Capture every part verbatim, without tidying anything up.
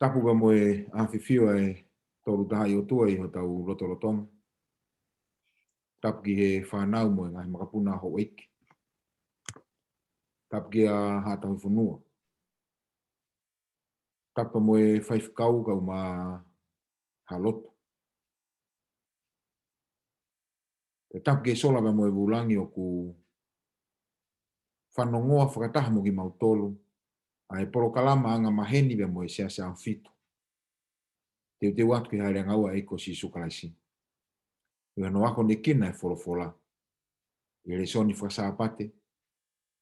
Tapu pea mo e ʻafifio ʻa e Tolu Tahaʻi ʻOtua ʻi hotau lotolotonga. Tapu ki he fānau mo e ngaahi makapuna houʻeiki. Tapu ki he Haʻa Tauhi Fonua. Tapu pea mo e faifekau kae ʻumaʻā ha lotu. Pea tapu ki he sola pea mo e vulangi ʻoku fanongoa fakataha mo kimautolu ʻa e polokalama angamaheni pea mo e Siasi ʻAhofitu. Teuteu atu ki he hāʻele angaua ʻa e ʻEiki ko Sīsū Kalaisi ʻi hono akonekina e folofola ʻi he lēsoni fakasāpate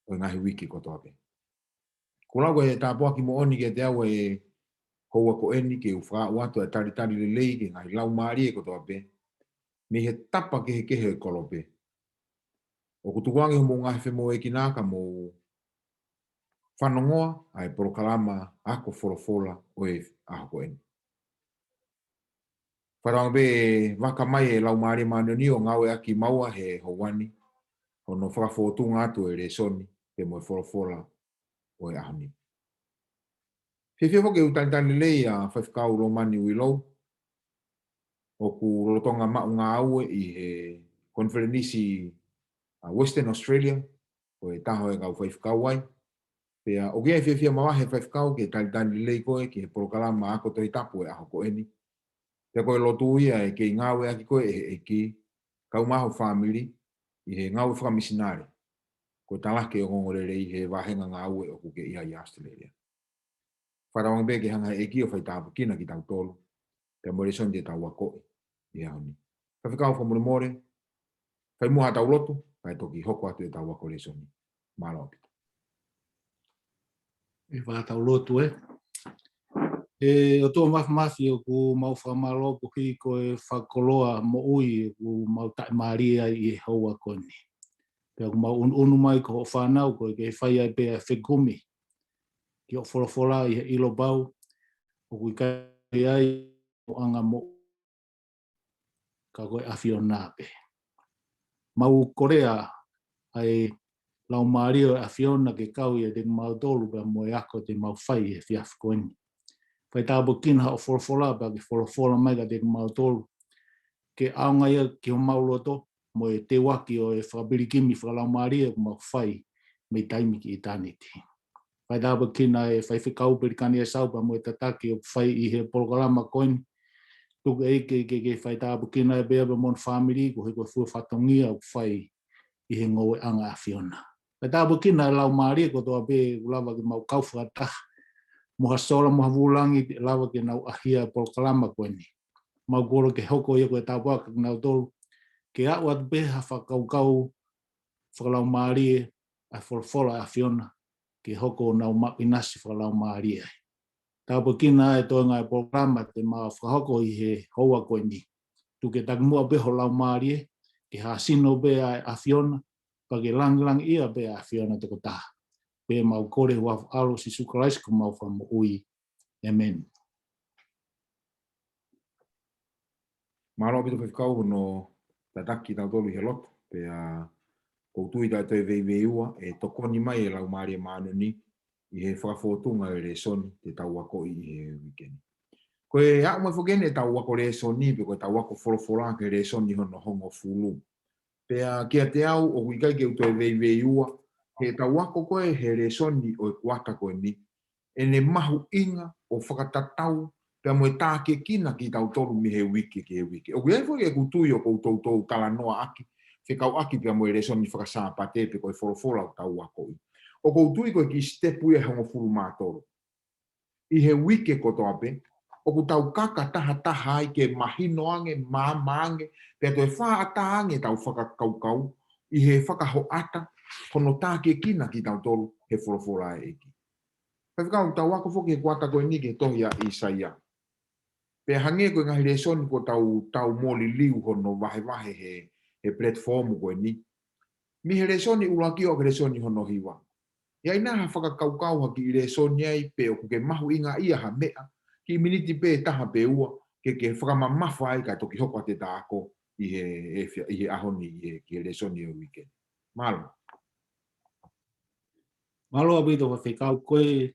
ʻo e ngaahi uike kotoa pē. Kuo lau ko e tāpuaki moʻoni kiate au ʻa e houa ko eni ke u fakaaʻu atu ʻa e talitali lelei ki he ngaahi laumālie kotoa pē mei he tapa kehekehe ʻo e kolope. ʻOku tukuange homou ngaahi femoʻuekina ka mou fanongoa ʻa e polokalama ako folofola ʻo e ʻaho ko eni. Fakatauange pē ʻe vaka mai e Laumālie Māʻoniʻoni ʻo ngāueʻaki maua he houa ni hono fakafōtunga atu e lēsoni pea mo e folofola ʻo e ʻaho ni. Fiefia foki ke u talitali lelei ʻa Faifekau Lomani Uilou, ʻoku lolotonga maʻu ngāue ʻi he konifelenisi ʻa Western Australia, ko e taha ʻo e kau faifekau ai. Pea ʻoku ʻi ai e fiefia mavahe Faifekau ke talitali lelei koe ki he polokalama ako Tohi Tapu e ʻaho ko eni. Pea ko e lotu ia ʻe kei ngāueʻaki koe ʻe he ʻEiki, kae ʻumaʻā ho fāmili, ʻi he ngāue fakamisinale. Ko e talaki ʻo e ongoongolelei he vāhenga ngāue ʻoku ke ʻi ai ʻi ʻAositelēlia. Fakatauange pē ke hanga ʻe he ʻEiki ʻo faitāpuekina kitautolu pea mo e lēsoni te tau akoʻi ʻi he ʻaho ni. Faifekau, fakamolemole, fai muʻa haʻatau lotu, kae toki hoko atu ʻetau ako lēsoni. Mālō ʻaupito. ʻE, fai haʻatau lotu, ē. ʻE ʻOtua Māfimafi, ʻoku mau fakamālō koeʻuhi ko e fakakoloa moʻui ʻoku mau taʻimālie ai ʻi he houa ko eni. Pea ʻoku mau ʻunuʻunu mai ko hoʻo fānau, ko e ke fai ai pē ʻa e fekumi ki hoʻo folofola ʻi he ʻilo pau ʻoku ʻikai ai ʻo anga mo ka ko e ʻAfiona pē. Mau kole ʻa e Laumālie ʻo e ʻAfiona ke kau ʻiate kimautolu pea mo e ako te mau fai he efiafi ko eni. Faitāpuekina hoʻo folofola pea ke folofola mai kiate kimautolu ke ʻaonga ia ki homau loto mo e teuaki ʻo e fakapilikimi fakalaumālie ʻoku mau fai mei taimi ki ʻitāniti. Faitāpuekina e Faifekau Pelikani ʻAisau pea mo e tataki ʻoku fai ʻi he polokalama ko eni. Tuku ʻEiki ke, ke faitāpuekina ʻe ia pea mo hono fāmili, koeʻuhi ko e fua fatongia ʻoku fai ʻi he ngoueʻanga ʻa e ʻAfiona. Faitāpuekina e laumālie kotoa pē ʻoku lava ke mau kau fakataha mo ha sola mo ha vulangi te lava ke nau ʻahia e polokalama ko eni. Mau kole ke hoko ia ko e tāpuaki kiate kinautolu, ke aʻu atu pē ha fakakaukau fakalaumālie ʻa e folofola ʻa e ʻAfiona, ke hoko ʻo nau maʻu ʻinasi fakalaumālie ai. Tāpuekina e toenga e polokalama te mau fakahoko ʻi he houa ko eni. Tuku ke takimuʻa pē ho Laumālie, ke hāsino pē ʻa e ʻAfiona, pea ke langilangiʻia pē ʻa e ʻAfiona tokotaha. Pea mau kole ʻi he huafa ʻo Sīsū Kalaisi ko homau Fakamoʻui. ʻĒmeni. Mālō ʻaupito Faifekau hono tataki kitautolu ʻi he lotu, pea ʻoku ou tui ʻe toe veiveiua e tokoni mai e Laumālie Māʻoniʻoni ʻi he fakafōtunga e lēsoni te tau akoʻi ʻi he uike ni. Ko e aʻu mai foki eni ʻetau ako lēsoni, pe ko ʻetau ako folofola ki he lēsoni hono hongofulu. Pea kiate au ʻoku ʻikai ke u toe veiveiua, he ʻetau ako ko ē he lēsoni ʻo e kuata ko eni, ʻene mahuʻinga ʻo fakatatau pea mo e tākiekina kitautolu mei he uike ki he uike. ʻOku ʻi ai foki ʻeku tui ʻoku toutou talanoaʻaki, fekauʻaki pea mo e lēsoni fakasāpate pe ko e folofola ʻoku tau akoʻi. ʻOku ou tui ko e kiʻi sitepu ia ʻe hongofulu mā tolu. ʻI he uike kotoa pē, ʻoku tau kaka tahataha ai ke mahino ange, maama ange, pea toe fakaʻatā ange ʻetau fakakaukau ʻi he fakahoʻata, hono tākiekina kitautolu he folofola ʻa e ʻEiki. Faifekau, tau ako foki he kuata ko eni ki he tohi ʻa ʻĪsaia. Pea hangē ko e ngaahi lēsoni kuo tau, tau moliliu hono vahevahe he, he platform ko eni. Mei he lēsoni ʻuluaki ʻo aʻu ki he lēsoni hono hiva. ʻI ai nai ha fakakaukau ha kiʻi lēsoni ai pe ʻoku ke mahuʻingaʻia ha meʻa, kiʻi miniti pē ʻe taha pe ua, ke, ke fakamamafa ai kae toki hoko atu ʻeta ako ʻi he, ʻi he ʻaho ni, ʻi he, ki he lēsoni ʻo e uike. Mālō. Mālō ʻaupito Faifekau, ko e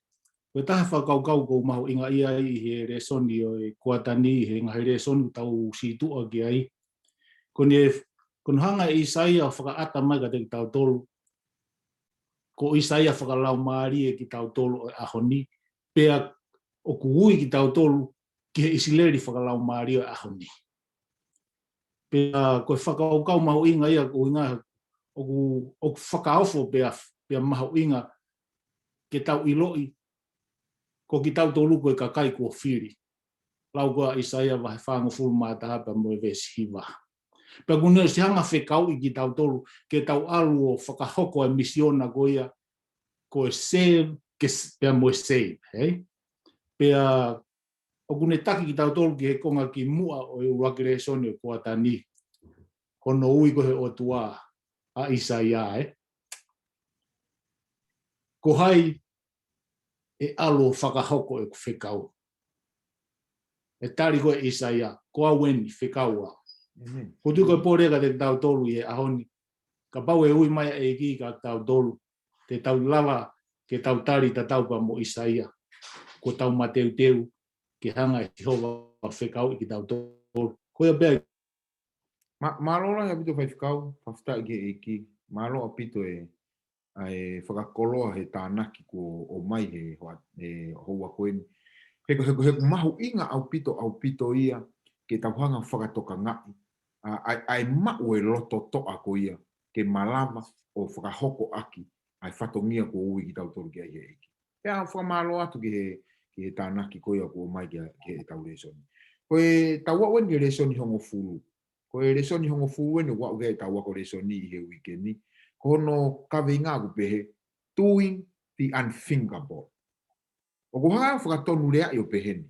Ko e taha fakakaukau ʻoku mahuʻinga ia ʻi he lēsoni ʻo e kuata ni, he ngaahi lēsoni ʻoku tau situʻa ki ai. Ko ʻene, ko ʻene hanga ʻe ʻIsaia ʻo fakaʻata mai kiate kitautolu, ko ʻIsaia fakalaumālie kitautolu ʻo e ʻaho ni, pea ʻoku ui kitautolu ki he ʻIsileli fakalaumālie ʻo e ʻaho ni. Pea ko e fakakaukau mahuʻinga ia ʻoku ʻuhinga, ʻoku, ʻoku fakaofo pea, pea mahuʻinga ke tau ʻiloʻi, ko kitautolu ko e kakai kuo fili. Lau ko ia ʻa ʻIsaia vahe fāngofulu mā taha pea mo e veesi hiva. Pea ʻoku ne ʻosi hanga fekauʻi kitautolu, ke tau ʻalu ʻo fakahoko e misiona ko ia, ko e save, ke s-, pea mo e save, hei? Pea ʻoku ne taki kitautolu ki he konga kimuʻa ʻo e ʻuluaki lēsoni ʻo e kuata ni. Hono ui ko ē ʻe he ʻOtua ʻa ʻIsaia, ē? Ko hai ʻe ʻalu ʻo fakahoko ʻeku fekau? ʻE tali ko ē ʻe ʻIsaia, ko au eni, fekau au. ʻĒmeni. ʻOku ou tui ko e pole kiate kitautolu ʻi he ʻaho ni, kapau ʻe ui mai ʻa e ʻEiki kiate kitautolu, te tau lava ke tau tali tatau pea mo ʻIsaia, kuo tau mateuteu ke hanga ʻe Sihova ʻo fekauʻi kitautolu. Ko ia pē. Mā-, mālō lahi ʻaupito Faifekau, fakafetaʻi ki he ʻEiki, mālō ʻaupito e, ʻa e fakakoloa he tānaki kuo ʻomai he hoa-, he houa ko eni. He ko, he ko, he ko e mahuʻinga ʻaupito, ʻaupito ia ke tau hanga fakatokangaʻi ʻa, ʻa, ʻa e maʻu e loto toʻa ko ia, ke malava ʻo fakahoko ʻaki ʻa e fatongia kuo ui kitautolu ki ai he ʻEiki. Pea fakamālō atu ki he, ki he tānaki ko ia kuo ʻomai ki he, ki heʻetau lēsoni. Ko ʻetau aʻu eni ki he lēsoni hongofulu. Ko e lēsoni hongofulu eni ʻoku aʻu ki heʻetau ako lēsoni ʻi he uike ni. Ko hono kaveinga ʻoku pehē, Doing the Unthinkable. ʻOku hanga ʻo fakatonuleaʻi ʻo pehē ni.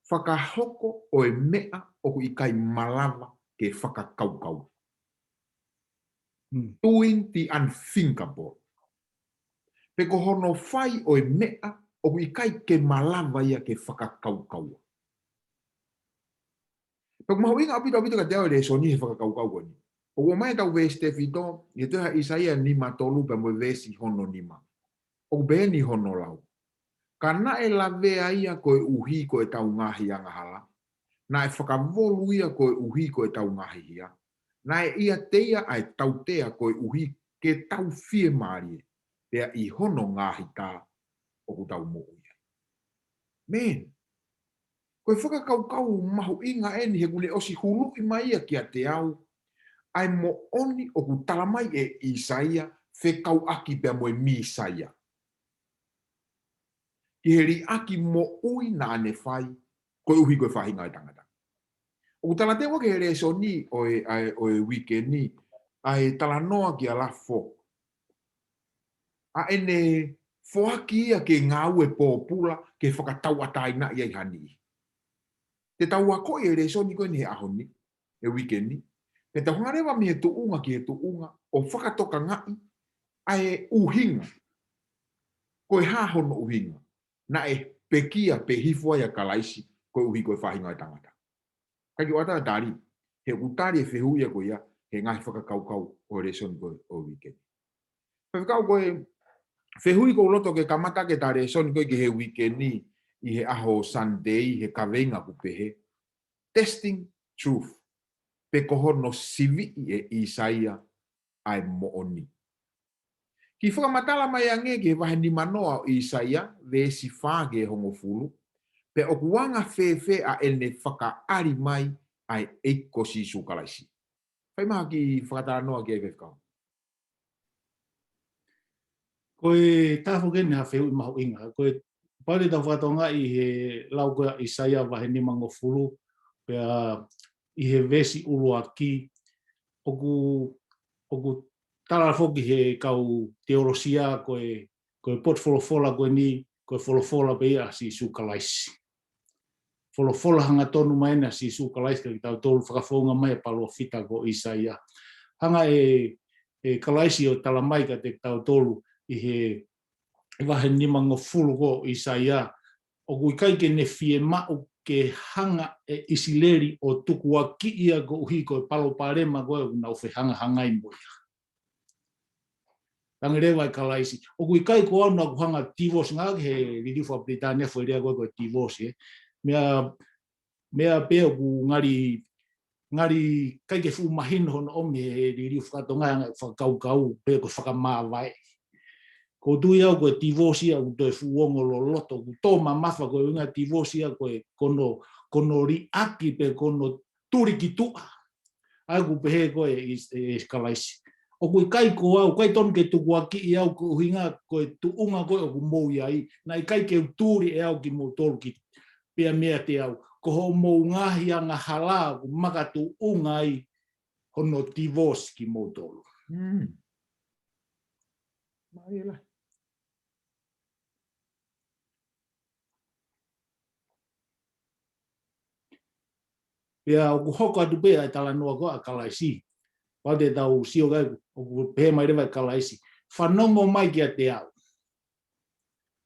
Fakahoko ʻo e meʻa ʻoku ʻikai malava ke fakakaukau. Hmm. Doing the unthinkable. Pe ko hono fai ʻo e meʻa ʻoku ʻikai ke malava ia ke fakakaukau. Pea ʻoku mahuʻinga ʻaupito, ʻaupito kiate au e lēsoni he fakakaukau ko eni. ʻOku ʻomai ʻetau veesi tefito, ʻi he tohi ʻa ʻIsaia nima tolu pea mo e veesi hono nima. ʻOku pehē ni hono lau. Ka naʻe lavea ia koeʻuhi ko ʻetau ngaahi angahala. Naʻe fakavolu ia koeʻuhi ko ʻetau ngaahi hia. Naʻe ʻiate ia ʻa e tautea koeʻuhi ke tau fiemālie. Pea ʻi hono ngaahi tā ʻoku tau moʻui ai. Man. Ko e fakakaukau mahuʻinga eni he ʻoku ne ʻosi huluʻi mai ia kiate au ʻa e moʻoni ʻoku tala mai ʻe ʻIsaia fekauʻaki pea mo e Mīsaia. Ki he liʻaki moʻui naʻa ne fai, koeʻuhi ko e faʻahinga ʻo e tangata. ʻOku talateu ki he lēsoni ʻo e, ʻa e, ʻo e uike ni, ʻa e talanoa kia Lafo. ʻA ʻene foaki ia ke ngāue pōpula, ke fakatauʻatāinaʻi ai ha niʻihi. Te tau akoʻi e lēsoni ko eni he ʻaho ni, e uike ni. Te tau hanga leva mei he tuʻunga ki he tuʻunga, ʻo fakatokangaʻi ʻa e ʻuhinga. Ko e hā hono ʻuhinga. Naʻe pekia pe hifo ai ʻa Kalaisi, koeʻuhi ko e faʻahinga ʻo e tangata. Kae ʻoua te tau tali, he ʻoku tali e fehuʻi ia ko ia, he ngaahi fakakaukau ʻo e lēsoni ko ē ʻo e uike ni. Faifekau, ko e fehuʻi ʻoku ou loto ke kamata ʻaki ʻeta lēsoni ko ē ki he uike ni, ʻi he ʻaho Sunday, he kaveinga ʻoku pehē, Testing Truth, pe ko hono siviʻi ʻe ʻIsaia ʻa e moʻoni. Kiʻi fakamatala mai ange ki he vahe nimanoa ʻo ʻIsaia, veesi fā ki he hongofulu, pea ʻoku anga fēfē ʻa ʻene fakaʻali mai ʻa e ʻEiki ko Sīsū Kalaisi. Fai mai ha kiʻi fakatalanoa ki ai Faifekau. Ko e taha foki eni ha fehuʻi mahuʻinga. Ko e pale tau fakatokangaʻi he lau ko ē ʻa ʻIsaia vahe nimangofulu, pea ʻi he veesi ʻuluaki, ʻoku, ʻoku tala foki he kau teolosia ko e, ko e potu folofola ko eni, ko e folofola pē ia ʻa Sīsū Kalaisi. Folofola hangatonu mai ʻa Sīsū Kalaisi kiate kitautolu, fakafounga mai e palōfita ko ʻIsaia. Hanga ʻe, ʻe Kalaisi ʻo tala mai kiate kitautolu ʻi he vahe nimangofulu ko ʻIsaia, ʻoku ʻikai ke ne fiemaʻu ke hanga ʻe ʻIsileli ʻo tukuakiʻi ia koeʻuhi ko e palopalema ko ē ʻoku nau fehangahangai mo ia. Hangē leva ʻa Kalaisi. ʻOku ʻikai ko au naʻa ku hanga ʻo divorce, ngaahi liliu fakapilitānia foʻi lea ko ē ko e divorce, ē. Meʻa, meʻa pē ʻoku ngali, ngali ʻikai ke fuʻu mahino hono ʻomi he liliu fakatonga, fakakaukau pē ko e fakamāvae. ʻOku ou tui au ko e divorce ia ʻoku toe fuʻu ongo loloto, ʻoku tō mamafa ko e ʻuhinga divorce ia ko e ko hono, ko hono liʻaki pē ko hono tuli ki tuʻa. ʻA ia ʻoku pehē ko ē ʻe, ʻe, ʻe Kalaisi. ʻOku ʻikai ko au, ʻikai tonu ke tukuakiʻi au ko e ʻuhinga ko e tuʻunga ko ē ʻoku mou ʻi ai. Naʻe ʻikai ke u tuli ʻe au kimoutolu ki pea meiate au. Ko hoʻomou ngaahi angahala ʻoku makatuʻunga ai hono divorce kimoutolu. Mm. Mālie lahi. Pea ʻoku hoko atu pē ʻa e talanoa ko ē ʻa Kalaisi. Pau te tau sio ki ai, ʻoku pehē mai leva ʻe Kalaisi. Fanongo mai kiate au.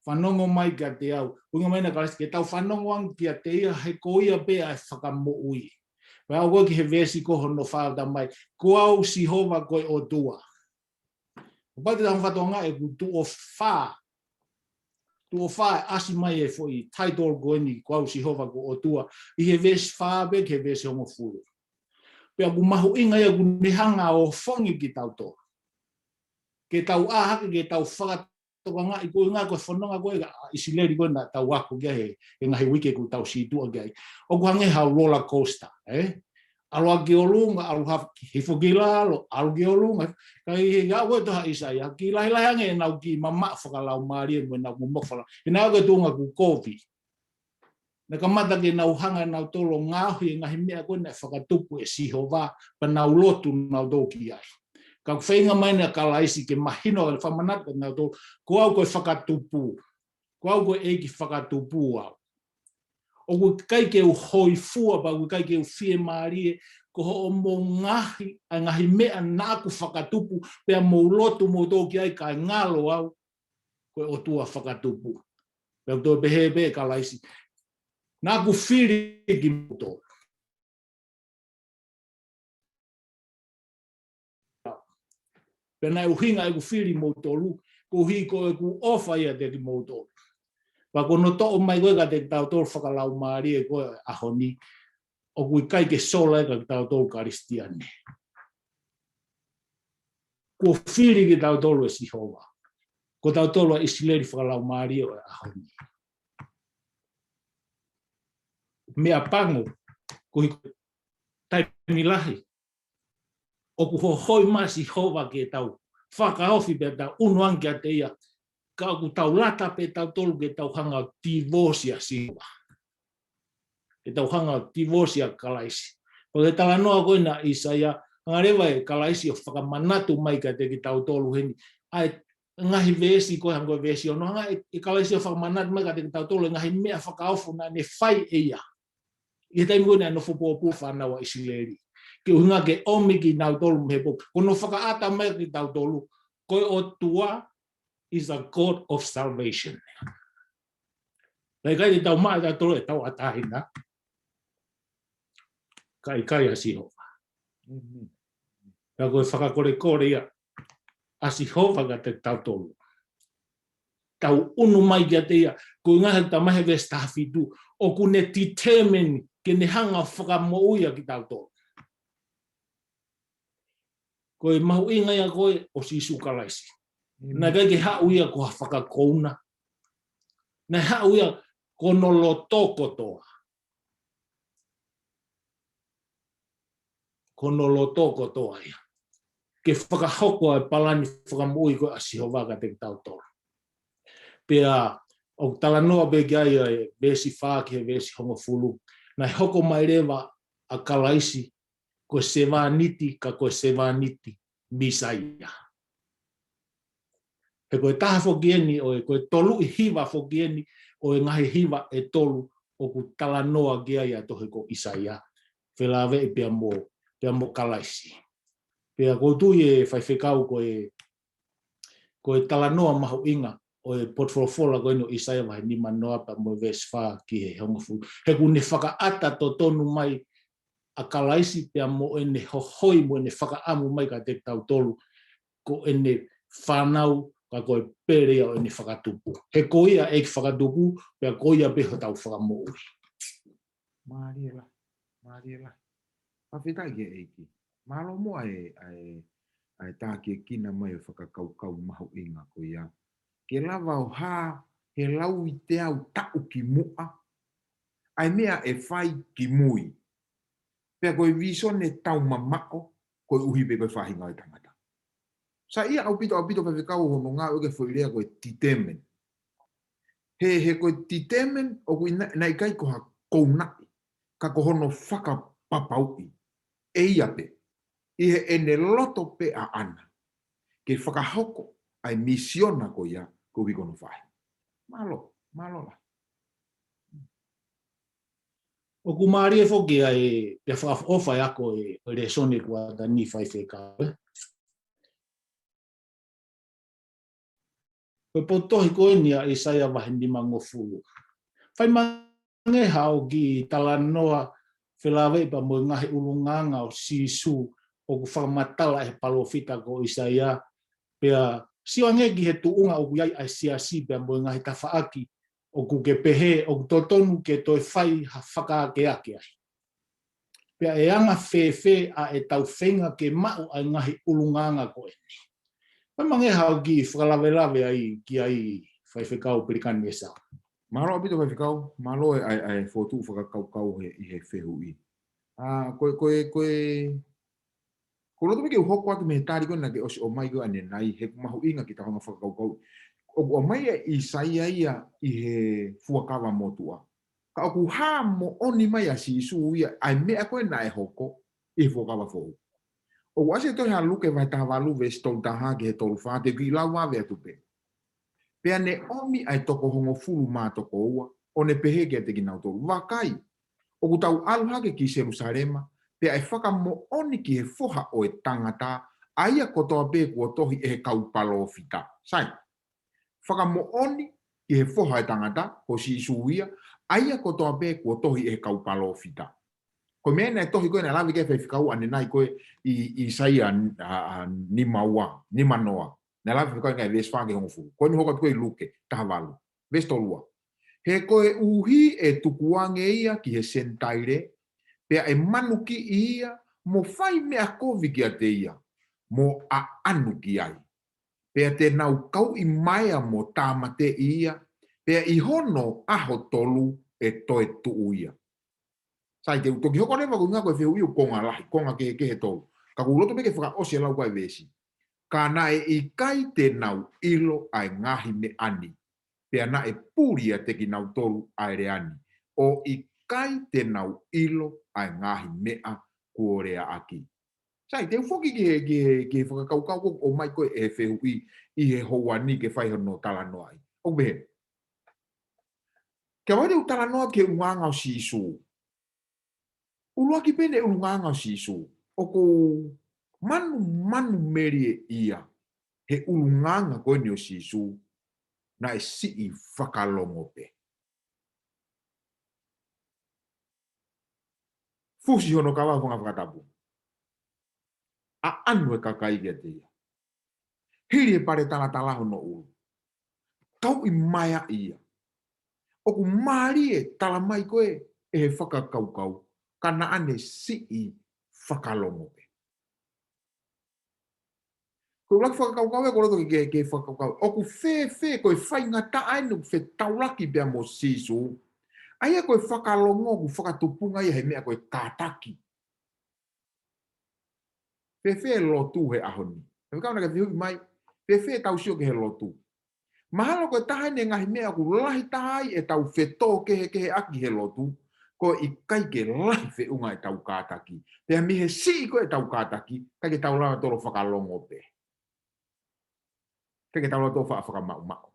Fanongo mai kiate au. ʻUhinga mai ʻa Kalaisi ke tau fanongo ange kiate ia he ko ia pē ʻa e fakamoʻui. Pea ʻoku ʻi he veesi ko hono fā ʻoku tala mai. Ko au Sihova ko e ʻOtua. Kapau te tau fakatonga ʻeku tuʻo fā. Tuʻo fā ʻe ʻasi mai e foʻi title ko eni ko au Sihova ko e ʻOtua. ʻI he veesi fā pē ki he veesi hongofulu. Pea ʻoku mahuʻinga ia ʻoku ne hanga ʻo ofongi kitautolu. Ke tau ʻā hake, ke tau fakatokangaʻi ko e ʻuhinga ko e fononga ko ē ʻa ʻIsileli ko ē naʻa tau ako ki ai he, he ngaahi uike kuo tau sītuʻa ki ai. ʻOku hangē ha roller coaster, ē? ʻAlu hake ki ʻolunga, ʻalu hake hifo ki lalo, ʻalu ki ʻolunga. Ka ʻi he ʻaho ko ē ʻa ʻIsaia, kiʻi lahilahi ange ʻenau kiʻi mamaʻo fakalaumālie mo ʻenau momoko fakalaumālie. ʻI he ʻaho ko ē ʻoku tuʻunga kuo kovi. Naʻe kamata ke nau hanga ʻe nautolu ʻo ngaohi e ngaahi meʻa ko ē naʻe fakatupu ʻe Sihova, pea nau lotu nautolu ki ai. Ka ʻoku feinga mai ʻa Kalaisi ke mahino ʻa e fakamanatu kia nautolu, ko au ko e fakatupu. Ko au ko e ʻEiki fakatupu au. ʻOku ʻikai ke u hōifua pea ʻoku ʻikai ke u fiemālie, ko hoʻomou ngaahi, ʻa e ngaahi meʻa naʻa ku fakatupu, pea mou lotu moutolu ki ai kae ngalo au, ko e ʻOtua fakatupu. Pea ʻoku toe pehē pē ʻe Kalaisi. Naʻa ku fili kimoutolu. Pea naʻe ʻuhinga ʻeku fili moutolu, koeʻuhi ko ʻeku ʻofa ʻiate kimoutolu. Pea ko hono toʻo mai ko ē kiate kitautolu fakalaumālie ko ē ʻaho ni, ʻoku ʻikai ke sola ia kia kitautolu Kalisitiane. Kuo fili kitautolu ʻe Sihova. Ko tautolu ʻa ʻIsileli fakalaumālie ʻo e ʻaho ni. Meʻapango, koeʻuhi ko e taimi lahi ʻoku hohoi mai ʻa Sihova ke tau fakaofi pea tau ʻunu ange kiate ia, ka ʻoku tau lata pē tautolu ke tau hanga ʻo divorce ʻa Sihova. Ke tau hanga ʻo divorce ʻa Kalaisi. Ko e talanoa ko ena ʻa ʻIsaia, hanga leva ʻe Kalaisi ʻo fakamanatu mai kiate kitautolu heni. ʻA e ngaahi veesi ko e hangē ko e veesi ono, hanga ʻe, ʻe Kalaisi ʻo fakamanatu mai kiate kitautolu e ngaahi meʻa fakaofo naʻa ne fai ʻe ia. ʻI he taimi ko ē naʻe nofo pōpula fānau ʻa ʻIsileli. Ke ʻuhinga ke ʻomi kinautolu mei he pōpula. Ko hono fakaʻata mai kia kitautolu, ko e ʻOtua is a God of salvation. Naʻe ʻikai te tau maʻu ʻe tautolu e tauʻatāina. Ka ʻikai ʻa Sihova. Mhm. Ka ko e fakakolekole ia ʻa Sihova kiate tautolu. Tau ʻunu mai kiate ia, ko e ʻuhinga he tala mai he veesi taha fitu, ʻoku ne determine ke ne hanga ʻo fakamoʻui ʻa kitautolu. Ko e mahuʻinga ia ko ē ʻo Sīsū Kalaisi. Mm. Naʻe ʻikai ke haʻu ia ko ha fakakouna. Naʻe haʻu ia ko hono loto kotoa. Ko hono loto kotoa ia. Ke fakahoko ʻa e palani fakamoʻui ko ē ʻa Sihova kiate kitautolu. Pea ʻoku talanoa pē ki ai ʻa e veesi fā ki he veesi hongofulu. Naʻe hoko mai leva ʻa Kalaisi ko e sevāniti, ka ko e sevāniti Mīsaia. He ko e taha foki eni ʻo e, ko e tolu ʻi hiva foki eni ʻo e ngaahi hiva ʻe tolu ʻoku talanoa ki ai ʻa e tohi ko ʻIsaia. Felāveʻi pea mo, pea mo Kalaisi. Pea ʻoku ou tui ʻe faifekau ko e, ko e talanoa mahuʻinga ʻo e potufolofola ko eni ʻo ʻIsaia vahe nimanoa pea mo e veesi fā ki he hongofulu. He ʻoku ne fakaʻata totonu mai ʻa Kalaisi pea mo ʻene hohoi mo ʻene fakaʻamu mai kiate kitautolu. Ko ʻene fānau, ka ko e pele ia ʻo ʻene fakatupu. He ko ia ʻEiki fakatupu, pea ko ia pē hotau fakamoʻui. Mālie lahi, mālie lahi. Fakafetaʻi ki he ʻEiki. Mālō muʻa e, ʻa e, ʻa e tākiekina mai ʻo e fakakaukau mahuʻinga ko ia. Ke lava ʻo hā he lau ʻi he ʻau taʻu ki muʻa, ʻa e meʻa ʻe fai ki mui. Pea ko e vīsone taumamaʻo, koeʻuhi pē ko e faʻahinga ʻo e tangata. Saiʻia ʻaupito, ʻaupito faifekau hono ngāueʻaki e foʻi lea ko e determine. He, he ko e determine ʻoku ʻi ai, naʻe ʻikai ko ha kounaʻi, ka ko hono fakapapauʻi ʻe ia pē, ʻi heʻene loto pē ʻaʻana, ke fakahoko ʻa e misiona ko ia koeʻuhi ko hono faʻahinga. Mālō, mālō lahi. ʻOku mālie foki ʻa e, pea fakaʻofoʻofa e ako e, ʻo e lēsoni kuo ʻatā ni faifekau, ē. Ko e potu tohi ko eni ʻa ʻĪsaia vahe nimangofulu. Fai mange haʻo kiʻi talanoa felāveʻi pea mo e ngaahi ʻulungaanga ʻo Sīsū ʻoku fakamatala ʻe he palōfita ko ʻĪsaia, pea sio ange ki he tuʻunga ʻoku ʻi ai ʻa e siasi pea mo e ngaahi tafaʻaki ʻoku ke pehē ʻoku totonu ke toe fai ha fakaakeake ai. Pea ʻe anga fēfē ʻa ʻetau feinga ke maʻu ʻa e ngaahi ʻulungaanga ko eni. Fai mange haʻo kiʻi fakalavelave ai ki ai faifekau Pelikani ʻEsau. Mālō ʻaupito faifekau, mālō e, ʻa e, ʻa e fokotuʻu fakakaukau he, ʻi he fehuʻi. ʻA, ko e, ko e, ko e, ko e loto pē ke u hoko atu mei he tali ko ē naʻa ke ʻosi ʻomai ko ē ʻanenai, he ʻoku mahuʻinga ki he ʻetau hanga fakakaukau. ʻOku ʻomai ʻe ʻĪsaia ia ʻi he Fuakava Motuʻa. Ka ʻoku hā moʻoni mai ʻa Sīsū ia, ʻa e meʻa ko ē naʻe hoko ʻi he Fuakava Foʻou. ʻOku ʻasi he tohi ʻa Luke vahe taha valu veesi tolu taha ki he tolu fā, te u kiʻi lau vave atu pē. Pea ne ʻomi ʻa e toko hongofulu mā toko ua, ʻo ne pehē kiate kinautolu, Vakai, ʻoku tau ʻalu hake ki Selūsalema, pea ʻe fakamoʻoni ki he Foha ʻo e Tangata, ʻa ia kotoa pē kuo tohi ʻe he kau palōfita. Sai, fakamoʻoni ki he Foha ʻo e Tangata, ko Sīsū ia, ʻa ia kotoa pē kuo tohi ʻe he kau palōfita. Ko e meʻa naʻe tohi ko ē naʻe lave ki ai faifekau ʻanenai ko ē ʻi, ʻi ʻĪsaia, ʻa, ʻa, nima ua, nima noa. Naʻe lave faifekau ʻi he veesi fā ki he hongofulu. Ko eni hoko atu ko ē ʻi Luke taha valu, veesi tolu ua. He koeʻuhi ʻe tukuange ia ki he Senitaile, pea ʻe manukiʻi ia, mo fai meʻa kovi kiate ia, mo ʻaʻanu ki ai. Pea te nau kauʻi maea mo tāmateʻi ia, pea ʻi hono ʻaho tolu ʻe toe tuʻu ia. Sai, te u toki hoko leva ko e ʻuhinga ko e fehuʻi ʻoku konga lahi, konga kehekehe tolu. Ka ʻoku ou loto pē ke fakaʻosi e lau ko ē veesi. Ka naʻe ʻikai te nau ʻilo ʻa e ngaahi meʻa ni, pea naʻe puli ʻiate kinautolu ʻa e lea ni, ʻo ʻikai te nau ʻilo ʻa e ngaahi meʻa kuo leaʻaki. Sai, te u foki ki he, ki he, ki he fakakaukau ko ē ʻoku ʻomai ko ē ʻe he fehuʻi ʻi he houa ni ke fai hono talanoaʻi. ʻOku pehē. Ke ʻave ʻeku talanoa ki he ʻulungaanga ʻo Sīsū. ʻUluaki pē ʻene ʻulungaanga ʻo Sīsū. ʻOku manu, manu melie ia he ʻulungaanga ko eni ʻo Sīsū, naʻe siʻi fakalongo pē. Fusi hono kava he fanga fakatapu. ʻAʻanu e kakai kiate ia. Hili e pale talatala hono ʻulu. Kauʻi maea ia. ʻOku mālie tala mai ko ē ʻe he fakakaukau, ka naʻa ne siʻi fakalongo pē. Ko e ʻuluaki fakakaukau ē ʻoku ou loto ke, ke, ke fakakaukau. ʻOku fēfē ko e faingataʻa eni ʻoku fetaulaki pea mo Sīsū. ʻA ia ko e fakalongo ʻoku fakatupunga ia he meʻa ko e kātaki. Fēfē lotu he ʻaho ni. He kau naʻa ke fehuʻi mai, fēfē tau sio ki he lotu. Mahalo ko e taha eni e ngaahi meʻa ʻoku lahi taha ai ʻetau fetōkehekeheʻaki he lotu, ko e ʻikai ke lahi feʻunga ʻetau kātaki. Pea mei he siʻi ko ē ʻetau kātaki, ʻikai ke tau lava tolo fakalongo pē. ʻIkai ke tau lava tolo faʻa fakamaʻumaʻu.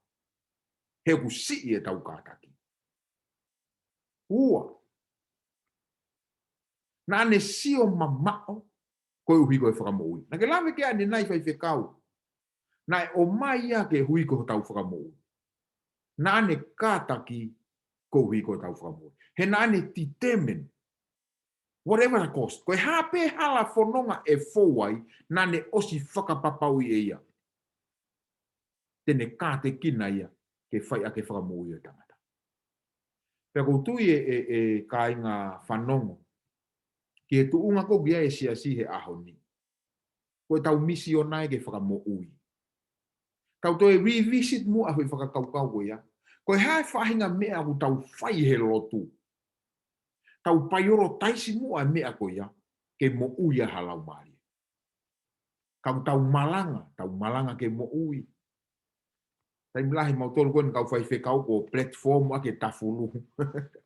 He ʻoku siʻi ʻetau kātaki. Ua. Naʻa ne sio mamaʻo koeʻuhi ko e fakamoʻui. Naʻa ke lave ki ai ʻanenai faifekau. Naʻe ʻomai ia koeʻuhi ko hotau fakamoʻui. Naʻa ne kātaki koeʻuhi ko hotau fakamoʻui. He naʻa ne determine. Whatever the cost. Ko e hā pē hala fononga ʻe fou ai, naʻa ne ʻosi fakapapauʻi ʻe ia. te ne kātekina ia ke fai ʻaki e fakamoʻui ʻo e tangata. Pea ʻoku ou tui ʻe, ʻe, ʻe kāinga fanongo ki he tuʻunga ko ia ʻo e siasi he ʻaho ni. Ko ʻetau misiona ia ke fakamoʻui. Tau toe revisit muʻa e foʻi fakakaukau ko ia. Ko e hā e faʻahinga meʻa ʻoku tau fai he lotu. Tau prioritize muʻa e meʻa ko ia ke moʻui ai ha laumālie. Ka ʻoku tau malanga, tau malanga ke moʻui. Taimi lahi mautolu ko eni kau faifekau ko platform ʻaki e tafulu.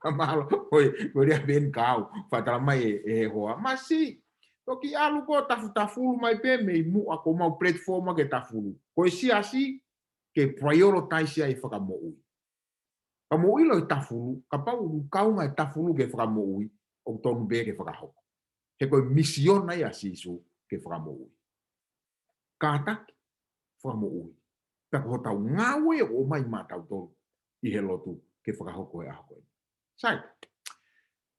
Ka mahalo, ko e, ko e lea pē eni kau, fakatala mai ʻe, ʻe he hoa. Masiʻi, toki ʻalu ko e tafutafulu mai pē mei muʻa ko homau platform ʻaki e tafulu. Ko e siasi, ke prioritize ai e fakamoʻui. Ka mou ʻilo e tafulu, kapau ʻoku kaunga e tafulu ke fakamoʻui, ʻoku tonu pē ke fakahoko. He ko e misiona ia ʻa Sīsū ke fakamoʻui. Kātaki, fakamoʻui. Pea ko hotau ngāue ʻoku ʻomai maʻatautolu ʻi he lotu ke fakahoko he ʻaho ko eni. Sai,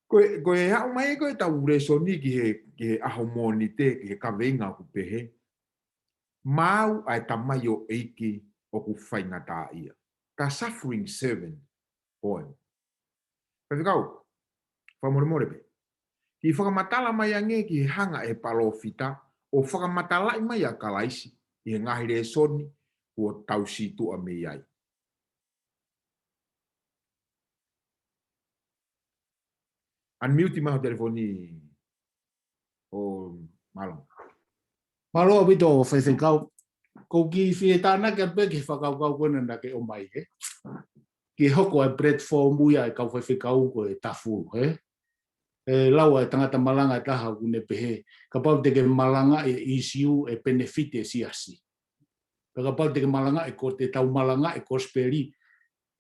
ko e, ko e aʻu mai ko ē ʻetau lēsoni ki he, ki he ʻaho Mōnite, ki he kaveinga ʻoku pehē, Maau ʻa e tamaioʻeiki ʻoku faingataʻaʻia. The suffering servant poem. Faifekau, fakamolemole pē. Kiʻi fakamatala mai ange ki he hanga ʻe he palōfita ʻo fakamatalaʻi mai ʻa Kalaisi ʻi he ngaahi lēsoni kuo tau sītuʻa mei ai. Unmute mai ho telefoni ʻo Mālō. Mālō ʻaupito faifekau. Ko e kiʻi fie tānaki atu pē ki he fakakaukau ko ena naʻa ke ʻomai, ē. Ke hoko ai platform ia ʻa e kau faifekau ko e tafulu, ē. ʻE lau ʻa e tangata malanga ʻe taha ʻoku ne pehē, kapau te ke malanga e issue ʻe benefit e siasi. Pea kapau te ke malanga e ko-, te tau malanga e kosipeli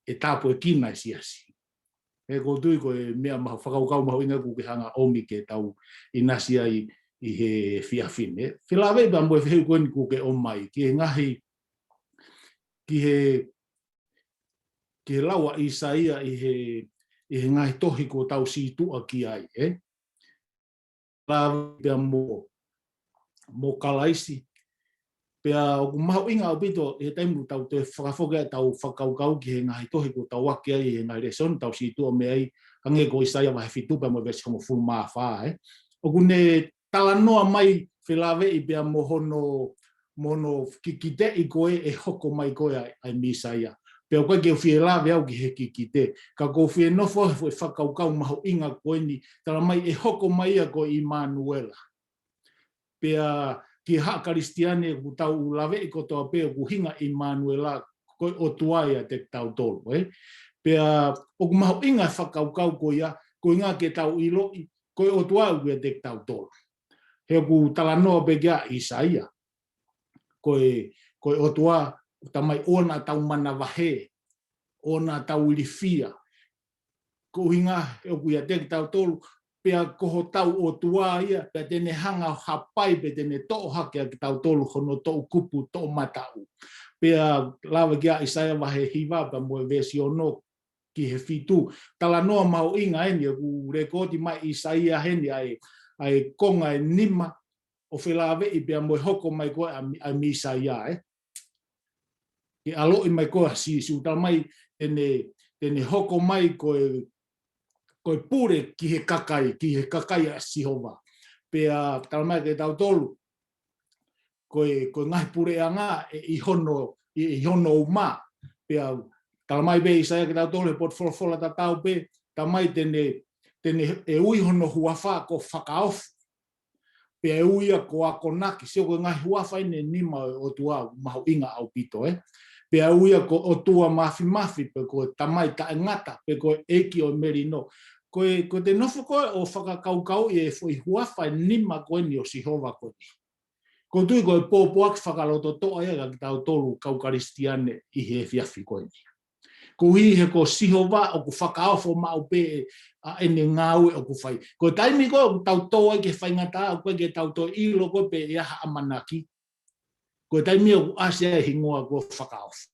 ʻe tāpuekina e siasi. ʻE ʻoku ou tui ko e meʻa mahu-, fakakaukau mahuʻinga ʻoku ke hanga ʻomi ke tau ʻinasi ai ʻi he efiafi ni. Felāveʻi pea mo e fehuʻi ko eni ʻoku ke ʻomai, ki he ngaahi, ki he, ki he lau ʻa ʻIsaia ʻi he, ʻi he ngaahi tohi kuo tau sītuʻa ki ai, ē? Lava pea mo, mo Kalaisi. Pea ʻoku mahuʻinga ʻaupito he taimi ʻoku tau toe fakafoki ai ʻetau fakakaukau ki he ngaahi tohi kuo tau ʻaki ai he ngaahi lēsoni tau sītuʻa mei ai, hangē ko ʻIsaia vahe fitu pea mo e veesi hongofulu mā fā, ē. ʻOku ne talanoa mai felāveʻi pea mo hono, mo hono kikiteʻi ko ē ʻe hoko mai ko ē ʻa e, ʻa e Mīsaia. Pea ʻoku ʻikai ke u fie lave au ki he kikite. Ka ʻoku ou fie nofo he foʻi fakakaukau mahuʻinga ko eni, tala mai ʻe hoko mai ia ko ʻImanuela. Pea ki he haʻa Kalisitiane ʻoku tau laveʻi kotoa pē ʻoku ʻuhinga ʻImanuela ko e ʻOtua ʻiate kitautolu, ē? Pea ʻoku mahuʻinga e fakakaukau ko ia, ko e ʻuhinga ke tau ʻiloʻi, ko e ʻOtua ʻoku ʻiate kitautolu. He ʻoku talanoa pē ki ai ʻa ʻIsaia. Ko e, ko e ʻOtua, tala mai ʻoua naʻa tau manavahē, ʻoua naʻa tau ilifia. Ko e ʻuhinga he ʻoku ʻiate kitautolu, pea ko hotau ʻOtua ia, pea te ne hanga ʻo hapai, pea te ne toʻo hake ʻa kitautolu hono toʻukupu toʻomataʻu. Pea lave ki ai ʻa ʻIsaia vahe hiva, pea mo e veesi ono ki he fitu. Talanoa mahuʻinga eni, ʻoku lēkooti mai ʻe ʻIsaia heni ʻa e, ʻa e konga ʻe nima, ʻo felāveʻi pea mo e hoko mai ko ē ʻa e Mi-, ʻa e Mīsaia, ē. Ke ʻaloʻi mai ko ē ʻa Sīsū, tala mai te ne, te ne hoko mai ko e, ko e pule ki he kakai, ki he kakai ʻa Sihova. Pea tala mai kiate kitautolu, ko e, ko e ngaahi puleʻanga ʻe ʻi hono, ʻi, ʻi hono uma. Pea tala mai pē ʻe ʻIsaia kiate kitautolu he potu folofola tatau pē, tala mai te ne, te ne, ʻe ui hono huafa ko Fakaofo. Pea ʻe ui ia ko Akonaki, sio ko e ngaahi huafa eni ʻe nima ʻo e ʻOtua mahuʻinga ʻaupito, ē. Pea ʻe ui ia ko ʻOtua Mafimafi, pe ko e Tamai Taʻengata, pe ko e ʻEiki ʻo e Melino. Ko e, ko ʻete nofo ko ē ʻo fakakaukauʻi e foʻi huafa ʻe nima ko eni ʻo Sihova ko eni. ʻOku ou tui ko e pōpoaki fakalototoʻa ia kiate kitautolu kau Kalisitiane ʻi he efiafi ko eni. Koeʻuhi he ko Sihova ʻoku fakaofo maʻu pē ʻa ʻene ngāue ʻoku fai. Ko e taimi ko ē ʻoku tau tō ai ki he faingataʻa, ʻoku ʻikai ke tau toe ʻilo ko ē pe ʻe ʻi ai ha ʻamanaki. Ko e taimi ʻoku ʻasi ai e hingoa ko Fakaofo.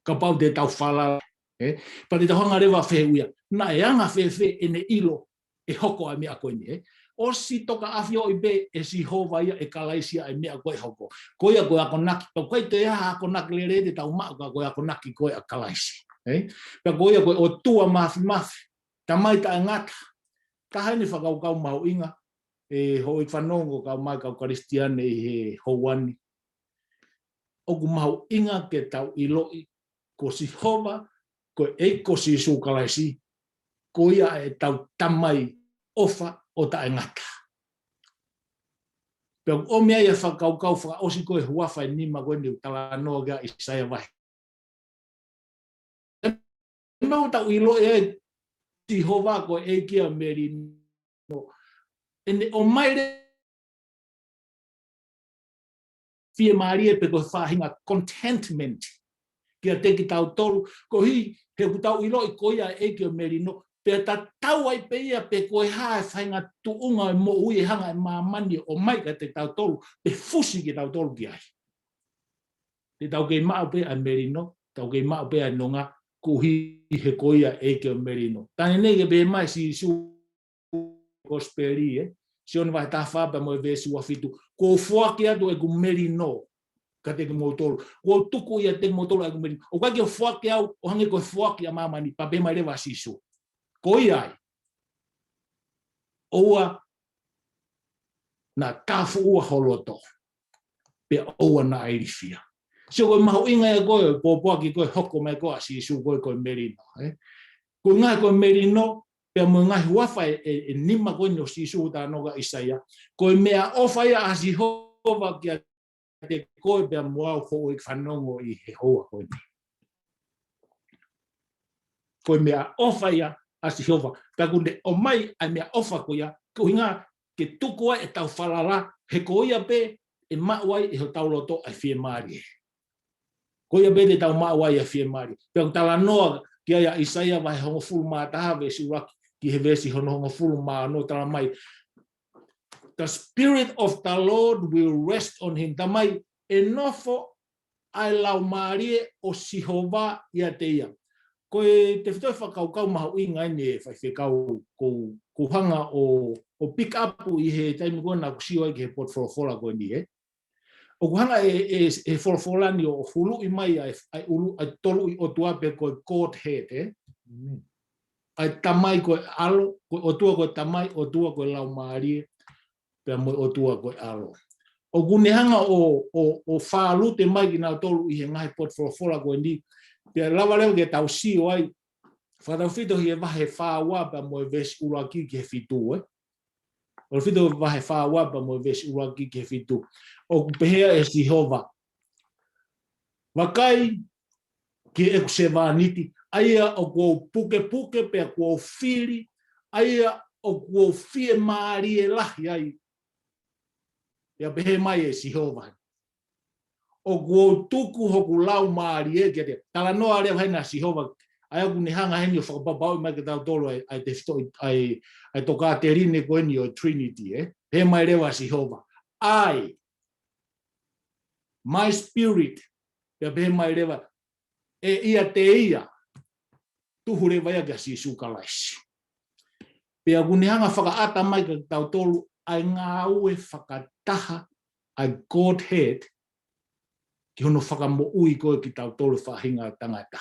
Kapau te tau falala, ē? Pea te tau hanga leva ʻo fehuʻia, naʻe anga fēfē ʻene ʻilo ʻe hoko ʻa e meʻa ko eni, ē? ʻosi tokaʻafioʻi pē ʻe Sihova ia ʻe Kalaisi ʻa e meʻa ko ē ʻe hoko. Ko ia ko e akonaki, pea ʻoku ʻikai toe ʻi ai ha akonaki lelei te tau maʻu ka ko e akonaki ko ē ʻa Kalaisi. Ē? Pea ko ia ko e ʻOtua Māfimafi, Tamai taʻengata. Taha eni e fakakaukau mahuʻinga, ʻe houʻeiki fanongo kae ʻumaʻā e kau Kalisitiane ʻi he houa ni. ʻOku mahuʻinga ke tau ʻiloʻi ko Sihova, ko e ʻEiki ko Sīsū Kalaisi, ko ia ʻetau Tamai ʻofa ʻo taʻengata. Pea ʻoku ʻomi ai e fakakaukau fakaʻosi ko e huafa ʻe nima ko eni ʻoku talanoa ki ai ʻa ʻAisea vahe. Meʻa ʻoku tau ʻiloʻi ai Sihova ko e ʻEiki ʻa e melino. ʻEne ʻomai e fiemālie pe ko e faʻahinga contentment kiate kitautolu, koeʻuhi he ʻoku tau ʻiloʻi ko ia ʻa e ʻEiki ʻo e melino, pea tatau ai pē ia pe ko e hā e faʻahinga tuʻunga ʻo e moʻui ʻe hanga ʻe māmani ʻo ʻomai kiate kitautolu, pe fusi kitautolu ki ai. Te tau kei maʻu pē ʻa e melino, tau kei maʻu pē ʻa e nonga, koeʻuhi he ko ia ʻa e ʻEiki ʻo e melino. Talange ke pehē mai ʻe Sīsū Kosipeli, ē? Sione vahe taha fā pea mo e veesi ua fitu. Kuo u foaki atu ʻeku melino kiate kimoutolu. Kuo u tuku ʻiate kimoutolu ʻeku melino. ʻOku ʻikai ke u foaki au ʻo hangē ko e foaki ʻa māmani, pea pehē mai leva ʻa Sīsū. Ko ia ai. ʻOua naʻa tafuʻua ho loto. Pea ʻoua naʻa ilifia. Sio ko e mahuʻinga ia ko e pōpoaki ko e hoko mai ko ē ʻa Sīsū ko e, ko e melino, ē? Ko e ngaahi ko e melino, pea mo e ngaahi huafa ʻe, ʻe, ʻe nima ko eni ʻo Sīsū ʻoku talanoa ki ai ʻa ʻAisea. Ko e meʻaʻofa ia ʻa Sihova kiate koe pea mo au houʻeiki fanongo ʻi he houa ko eni. Ko e meʻaʻofa ia ʻa Sihova. Pea ʻoku ne ʻomai ʻa e meʻaʻofa ko ia, koeʻuhinga ke tuku ai ʻetau falala, he ko ia pē ʻe maʻu ai ʻe hotau loto ʻa e fiemālie. Ko ia pē te tau maʻu ai ʻa e fiemālie. Pea ʻoku talanoa ki ai ʻa ʻAisea vahe hongofulu mā taha veesi ʻuluaki ki he veesi hono hongofulu mā ono, talamai, "The Spirit of the Lord will rest on him." Talamai, ʻe nofo ʻa e Laumālie ʻo Sihova ʻiate ia. Ko e tefitoʻi fakakaukau mahuʻinga eni ʻe faifekau, ʻoku ou, ʻoku ou hanga ʻo, ʻo pick up ʻi he taimi ko ē naʻá ku sio ai ki he potu folofola ko eni, ē. ʻOku hanga ʻe, ʻe, ʻe he folofola ni ʻo huluʻi mai ʻa e, ʻa e ʻulu, ʻa e toluʻi ʻOtua pe ko e Godhead, ē. ʻA e Tamai ko e ʻAlo, ko e ʻOtua ko e Tamai, ʻOtua ko e Laumālie, pea mo e ʻOtua ko e ʻAlo. ʻOku ne hanga ʻo, ʻo, ʻo fālute mai kinautolu ʻi he ngaahi potu folofola ko eni. Pea lava leva ke tau sio ai, fakatautefito ki he vahe fā ua pea mo e veesi ʻuluaki ki he fitu, ē. Fakatautefito vahe fā ua pea mo e veesi ʻuluaki ki he fitu. ʻOku pehē ʻe Sihova, "Vakai ki heʻeku sevāniti, ʻa ia ʻoku ou pukepuke pea kuo u fili, ʻa ia ʻoku ou fiemālie lahi ai." Pea pehē mai ʻe Sihova, "ʻOku ou tuku hoku Laumālie kiate ia." Talanoa leva heni ʻa Sihova, ʻa ia ʻoku ne hanga heni ʻo fakapapauʻi mai kiate kitautolu ʻa e, ʻa e tefitoʻi, ʻa e, ʻa e tokāteline ko eni ʻo e Trinity, ē? Pehē mai leva ʻa Sihova, "I, my spirit," pea pehē mai leva, "ʻe ʻiate ia," tuhu leva ia kia Sīsū Kalaisi. Pea ʻoku ne hanga fakaʻata mai kiate kitautolu ʻa e ngāue fakataha ʻa e Godhead ki hono fakamoʻui ko ē kitautolu faʻahinga tangata.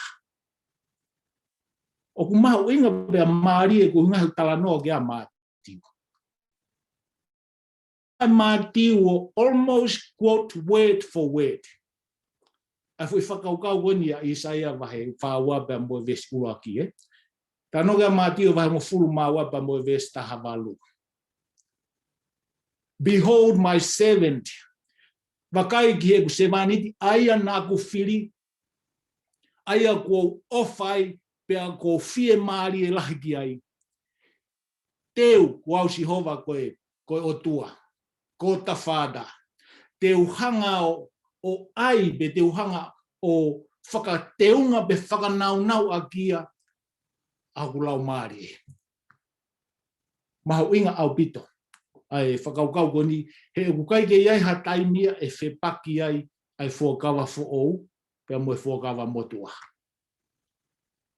ʻOku mahuʻinga pea mālie ko e ngaahi talanoa ki ai ʻa Mātiu. ʻA Mātiu ʻo almost quote word for word ʻa e foʻi fakakaukau ko eni ʻa ʻAisea vahe fā ua pea mo e veesi ʻuluaki, ē. Talanoa ki ai ʻa Mātiu vahe hongofulu mā ua pea mo e veesi taha valu. "Behold my servant." Vakai ki heʻeku sevāniti, ʻa ia naʻá ku fili, ʻa ia kuo u ʻofa ai, pea kuo u fiemālie lahi ki ai. Te u, ko au Sihova ko e, ko e ʻOtua, ko e Tafata. Te u hanga ʻo, ʻo ʻai, pe te u hanga ʻo fakateunga pe fakanaunau ʻaki ia ʻa hoku Laumālie. Mahuʻinga ʻaupito ʻa e fakakaukau ko eni, he ʻoku ʻikai ke ʻi ai ha taimi ia ʻe fepaki ai ʻa e Fuakava Foʻou pea mo e Fuakava Motuʻa.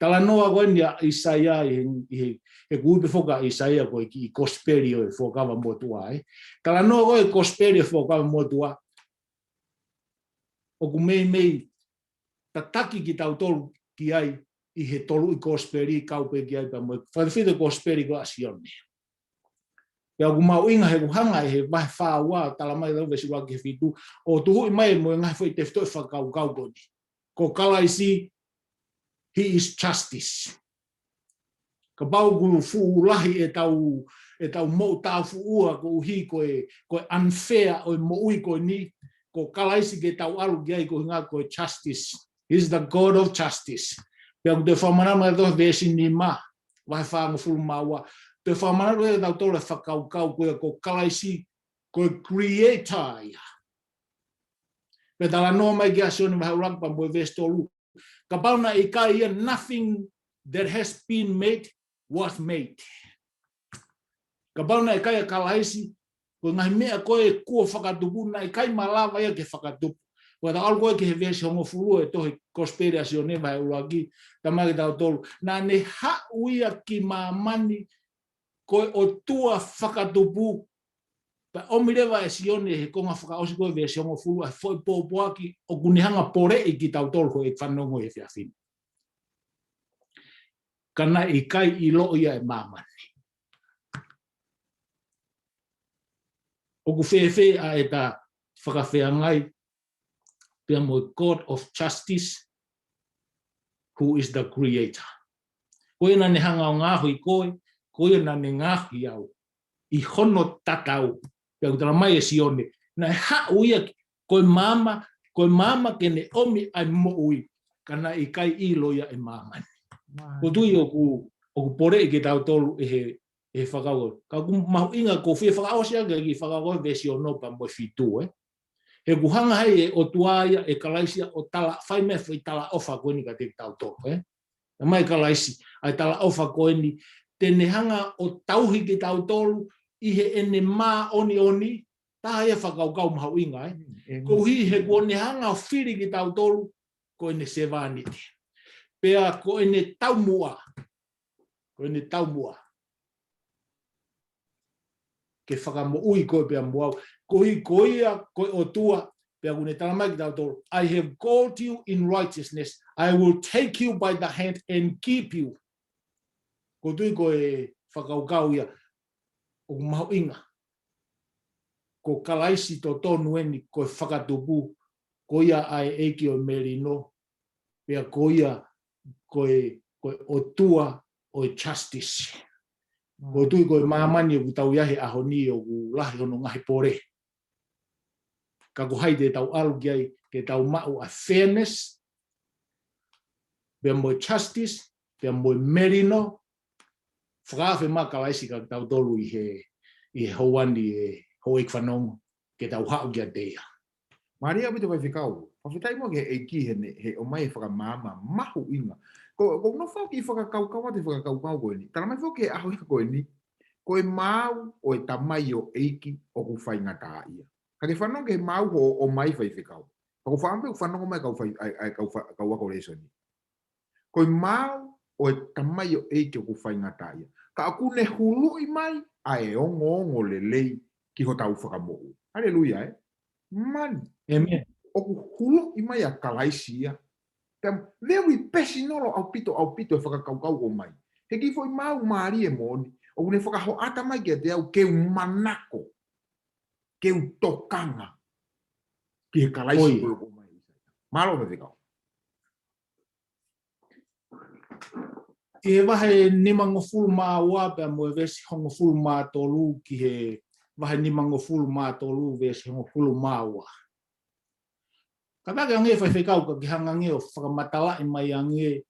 Talanoa ko eni ʻa ʻAisea ʻi he, ʻi he, he kuipe foka ʻAisea ko e kiʻi kosipeli ʻo e Fuakava Motuʻa, ē. Talanoa ko e kosipeli ʻo e Fuakava Motuʻa, ʻoku meimei tataki kitautolu ki ai ʻi he tolu ʻi kosipeli kau pē ki ai pea mo e fakafito kosipeli ko ʻa Sione. Pea ʻoku mahuʻinga he ʻoku hanga ʻe he vahe fā ua, talamai lau veesi ua ki he fitu, ʻo tuhuʻi mai mo e ngaahi foʻi tefitoʻi fakakaukau ko eni. Ko Kalaisi, he is justice. Kapau ʻoku fuʻu lahi ʻetau, ʻetau moʻutāfuʻua koeʻuhi ko e, ko e unfair ʻo e moʻui ko eni, ko Kalaisi ke tau ʻalu ki ai ko e ʻuhinga ko e justice. He's the God of justice. Pea ʻoku toe fakamanatu mai ʻe he veesi nima, vahe fāngofulu mā ua. Toe fakamanatu ʻe tautolu e fakakaukau ko ia ko Kalaisi, ko e creator ia. Pea talanoa mai ki ai ʻa Sione vahe ʻuluaki pea mo e veesi tolu. Kapau naʻe ʻikai ia, nothing that has been made was made. Kapau naʻe ʻikai ʻa Kalaisi, ko e ngaahi meʻa ko ē kuo fakatupu, naʻe ʻikai malava ia ke fakatupu. Pea tau ʻalu ko ē ki he veesi hongofulu ʻo e tohi kosipeli ʻa Sione vahe ʻuluaki, talamai kiate tautolu. Naʻa ne haʻu ia ki māmani ko e ʻOtua fakatupu. Pea ʻomi leva ʻe Sione he konga fakaʻosi ko e veesi hongofulu ʻa e foʻi pōpoaki ʻoku ne hanga ʻo poleʻi kitautolu ko e fanongo he efiafi ni. Ka naʻe ʻikai ʻiloʻi ia ʻe māmani. ʻOku fēfē ʻa ʻeta fakafeangai pea mo e God of justice, who is the creator. Ko ia naʻa ne hanga ʻo ngaohi koe, ko ia naʻa ne ngaohi au ʻi hono tatau. Pea ʻoku talamai ʻe Sione, naʻe haʻu ia ko e maama, ko e maama ke ne ʻomi ʻa e moʻui, ka naʻe ʻikai ʻilo ia ʻe māmani. Ko e tui ʻoku, ʻoku poleʻi kitautolu ʻe he, ʻe he fakakaukau. Ka ʻoku mahuʻinga ko e fie fakaʻosi ʻaki e kiʻi fakakaukau veesi ono pea mo e fitu, ē. He ʻoku hanga ʻe he ʻOtua ia ʻe Kalaisi ia ʻo tala, fai mai e foʻi talaʻofa ko eni kiate kitautolu, ē. Talamai ʻe Kalaisi, ʻa e talaʻofa ko eni, te ne hanga ʻo tauhi kitautolu ʻi heʻene māʻoniʻoni, taha ia e fakakaukau mahuʻinga, ē. Mm, amen. Koeʻuhi he kuo ne hanga ʻo fili kitautolu, ko ʻene sevāniti. Pea ko ʻene taumuʻa, ko ʻene taumuʻa ke fakamoʻui koe pea mo au. Koeʻuhi ko ia ko e ʻOtua, pea ʻoku ne talamai kiate kitautolu, "I have called you in righteousness, I will take you by the hand and keep you." Ko e tui ko e fakakaukau ia ʻoku mahuʻinga. Ko Kalaisi totonu eni ko e fakatupu, ko ia ʻa e ʻEiki ʻo e melino, pea ko ia ko e, ko e ʻOtua ʻo e justice. Ko e tui ko e māmani ʻoku tau ʻi ai he ʻaho ni ʻoku lahi hono ngaahi pole. Ka ko hai te tau ʻalu ki ai ke tau maʻu ʻa e fairness, pea mo e justice, pea mo e melino, fakaafe mai ʻa Kalaisi kiate kitautolu ʻi he, ʻi he houa ni ʻe houʻeiki fanongo, ke tau haʻu kiate ia. Mālie ʻaupito Faifekau. Fakafetaʻi muʻa ki he ʻEiki he ne, he ʻomai e fakamaama mahuʻinga. Ko, ʻoku ou nofo au ʻo fakakaukau atu e fakakaukau ko eni. Talamai foki he ʻaho ia ko eni, ko e maau ʻo e tamaioʻeiki ʻoku faingataʻaʻia. Ka ke fanongo ki he maau hoʻo ʻomai Faifekau. Ka ʻoku ou fakaʻamu pē ʻoku fanongo mai e kau fai, ʻa e, ʻa e kau fa-, kau ako lēsoni. Ko e maau ʻo e tamaioʻeiki ʻoku faingataʻaʻia. Ka ʻoku ne huluʻi mai ʻa e ongoongolelei ki hotau fakamoʻui. Haleluia, ē? Mālie. Amen. ʻOku huluʻi mai ʻa Kalaisi ia. Pea very personal ʻaupito, ʻaupito e fakakaukau ʻoku ʻomai. He kiʻi foʻi maau mālie moʻoni. ʻOku ne fakahoʻata mai kiate au ke u manako, ke u tokanga ki he Kalaisi ko ia ʻoku ʻomai. Mālō Faifekau. ʻI he vahe nimangofulu mā ua pea mo e veesi hongofulu mā tolu ki he vahe nimangofulu mā tolu veesi hongofulu mā ua. Kātaki ange Faifekau ka ke hanga ange ʻo fakamatalaʻi mai ange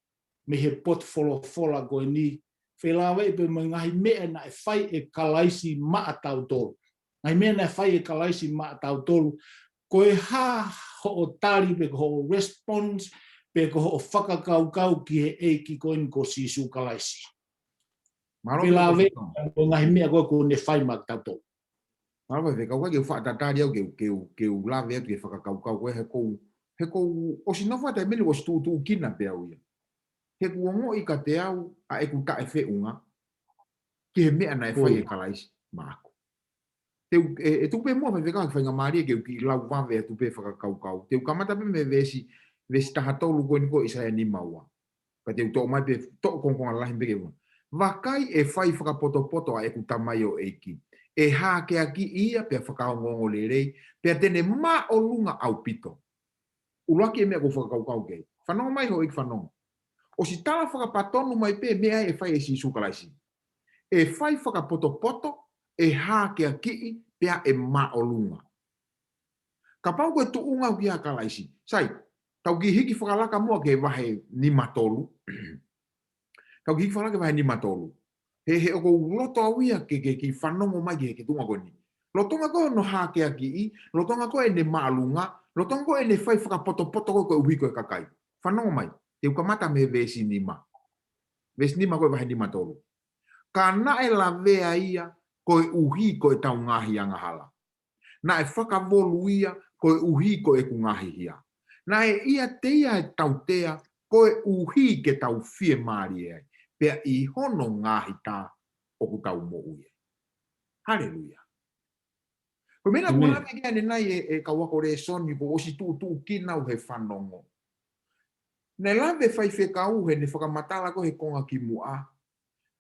mei he potu folofola ko eni, felāveʻi pea mo e ngaahi meʻa naʻe fai ʻe Kalaisi maʻatautolu. Ngaahi meʻa naʻe fai ʻe Kalaisi maʻatautolu, ko e hā hoʻo tali pe ko hoʻo response, pe ko hoʻo fakakaukau ki he ʻEiki ko eni ko Sīsū Kalaisi. Mālō. Felāveʻi pea mo e ngaahi meʻa ko ē kuo ne fai maʻatautolu. Mālō Faifekau, ka ke u fakatatali au ke u, ke u, ke u lave atu ki he fakakaukau ko ē he ʻoku ou, he ʻoku ou ʻosi nofo atu he taimi ni ʻosi tuʻutuʻukina pē au ia. He kuo ongoʻi kiate au ʻa ʻeku taʻefeʻunga ki he meʻa naʻe fai ʻe Kalaisi maʻaku. Te u, ʻe, ʻe tuku pē muʻa Faifekau ke faingamālie ke u kiʻi lau vave atu pē fakakaukau. Te u kamata pē mei he veesi, veesi taha tolu ko eni ko ē ʻIsaia nima ua. Ka te u toʻo mai pē, toʻo kongokonga lahi pē ke ua. Vakai, ʻe fai fakapotopoto ʻa ʻeku tamaioʻeiki. ʻE hākeakiʻi ia pea fakaongoongolelei, pea te ne māʻolunga ʻaupito. ʻUluaki e meʻa ʻoku ou fakakaukau ki ai. Fanongo mai houʻeiki fanongo. ʻOsi tala fakapatonu mai pē meʻa ʻe fai ʻe Sīsū Kalaisi. ʻE fai fakapotopoto, ʻe hākeakiʻi, pea ʻe māʻolunga. Kapau ko e tuʻunga ʻoku ʻia Kalaisi. Sai, tau kiʻi hiki fakalaka muʻa ki he vahe nima tolu. Tau kiʻi hiki fakalaka ki he vahe nima tolu. He, he ʻoku ou loto au ia ke, ke, ke fanongo mai ki he, ki he tuʻunga ko eni. Lolotonga ko ē hono hākeakiʻi, lolotonga ko ē ʻene māʻolunga, lolotonga ko ē ʻene fai fakapotopoto ko ē koeʻuhi ko e kakai. Fanongo mai, te u kamata mei he veesi nima. Veesi nima ko ē vahe nima tolu. Ka naʻe lavea ia koeʻuhi ko ʻetau ngaahi angahala. Naʻe fakavolu ia koeʻuhi ko ʻeku ngaahi hia. Naʻe ʻiate ia e tautea koeʻuhi ke tau fiemālie ai. Pea ʻi hono ngaahi tā ʻoku tau moʻui ai. Haleluia. Ko e meʻa naʻa ku lave ki ai ʻanenai ʻe, ʻe kau ako lēsoni kuo ʻosi tuʻutuʻu kinautolu he fanongo. Naʻe lave Faifekau heʻene fakamatala ko ē he konga kimuʻa.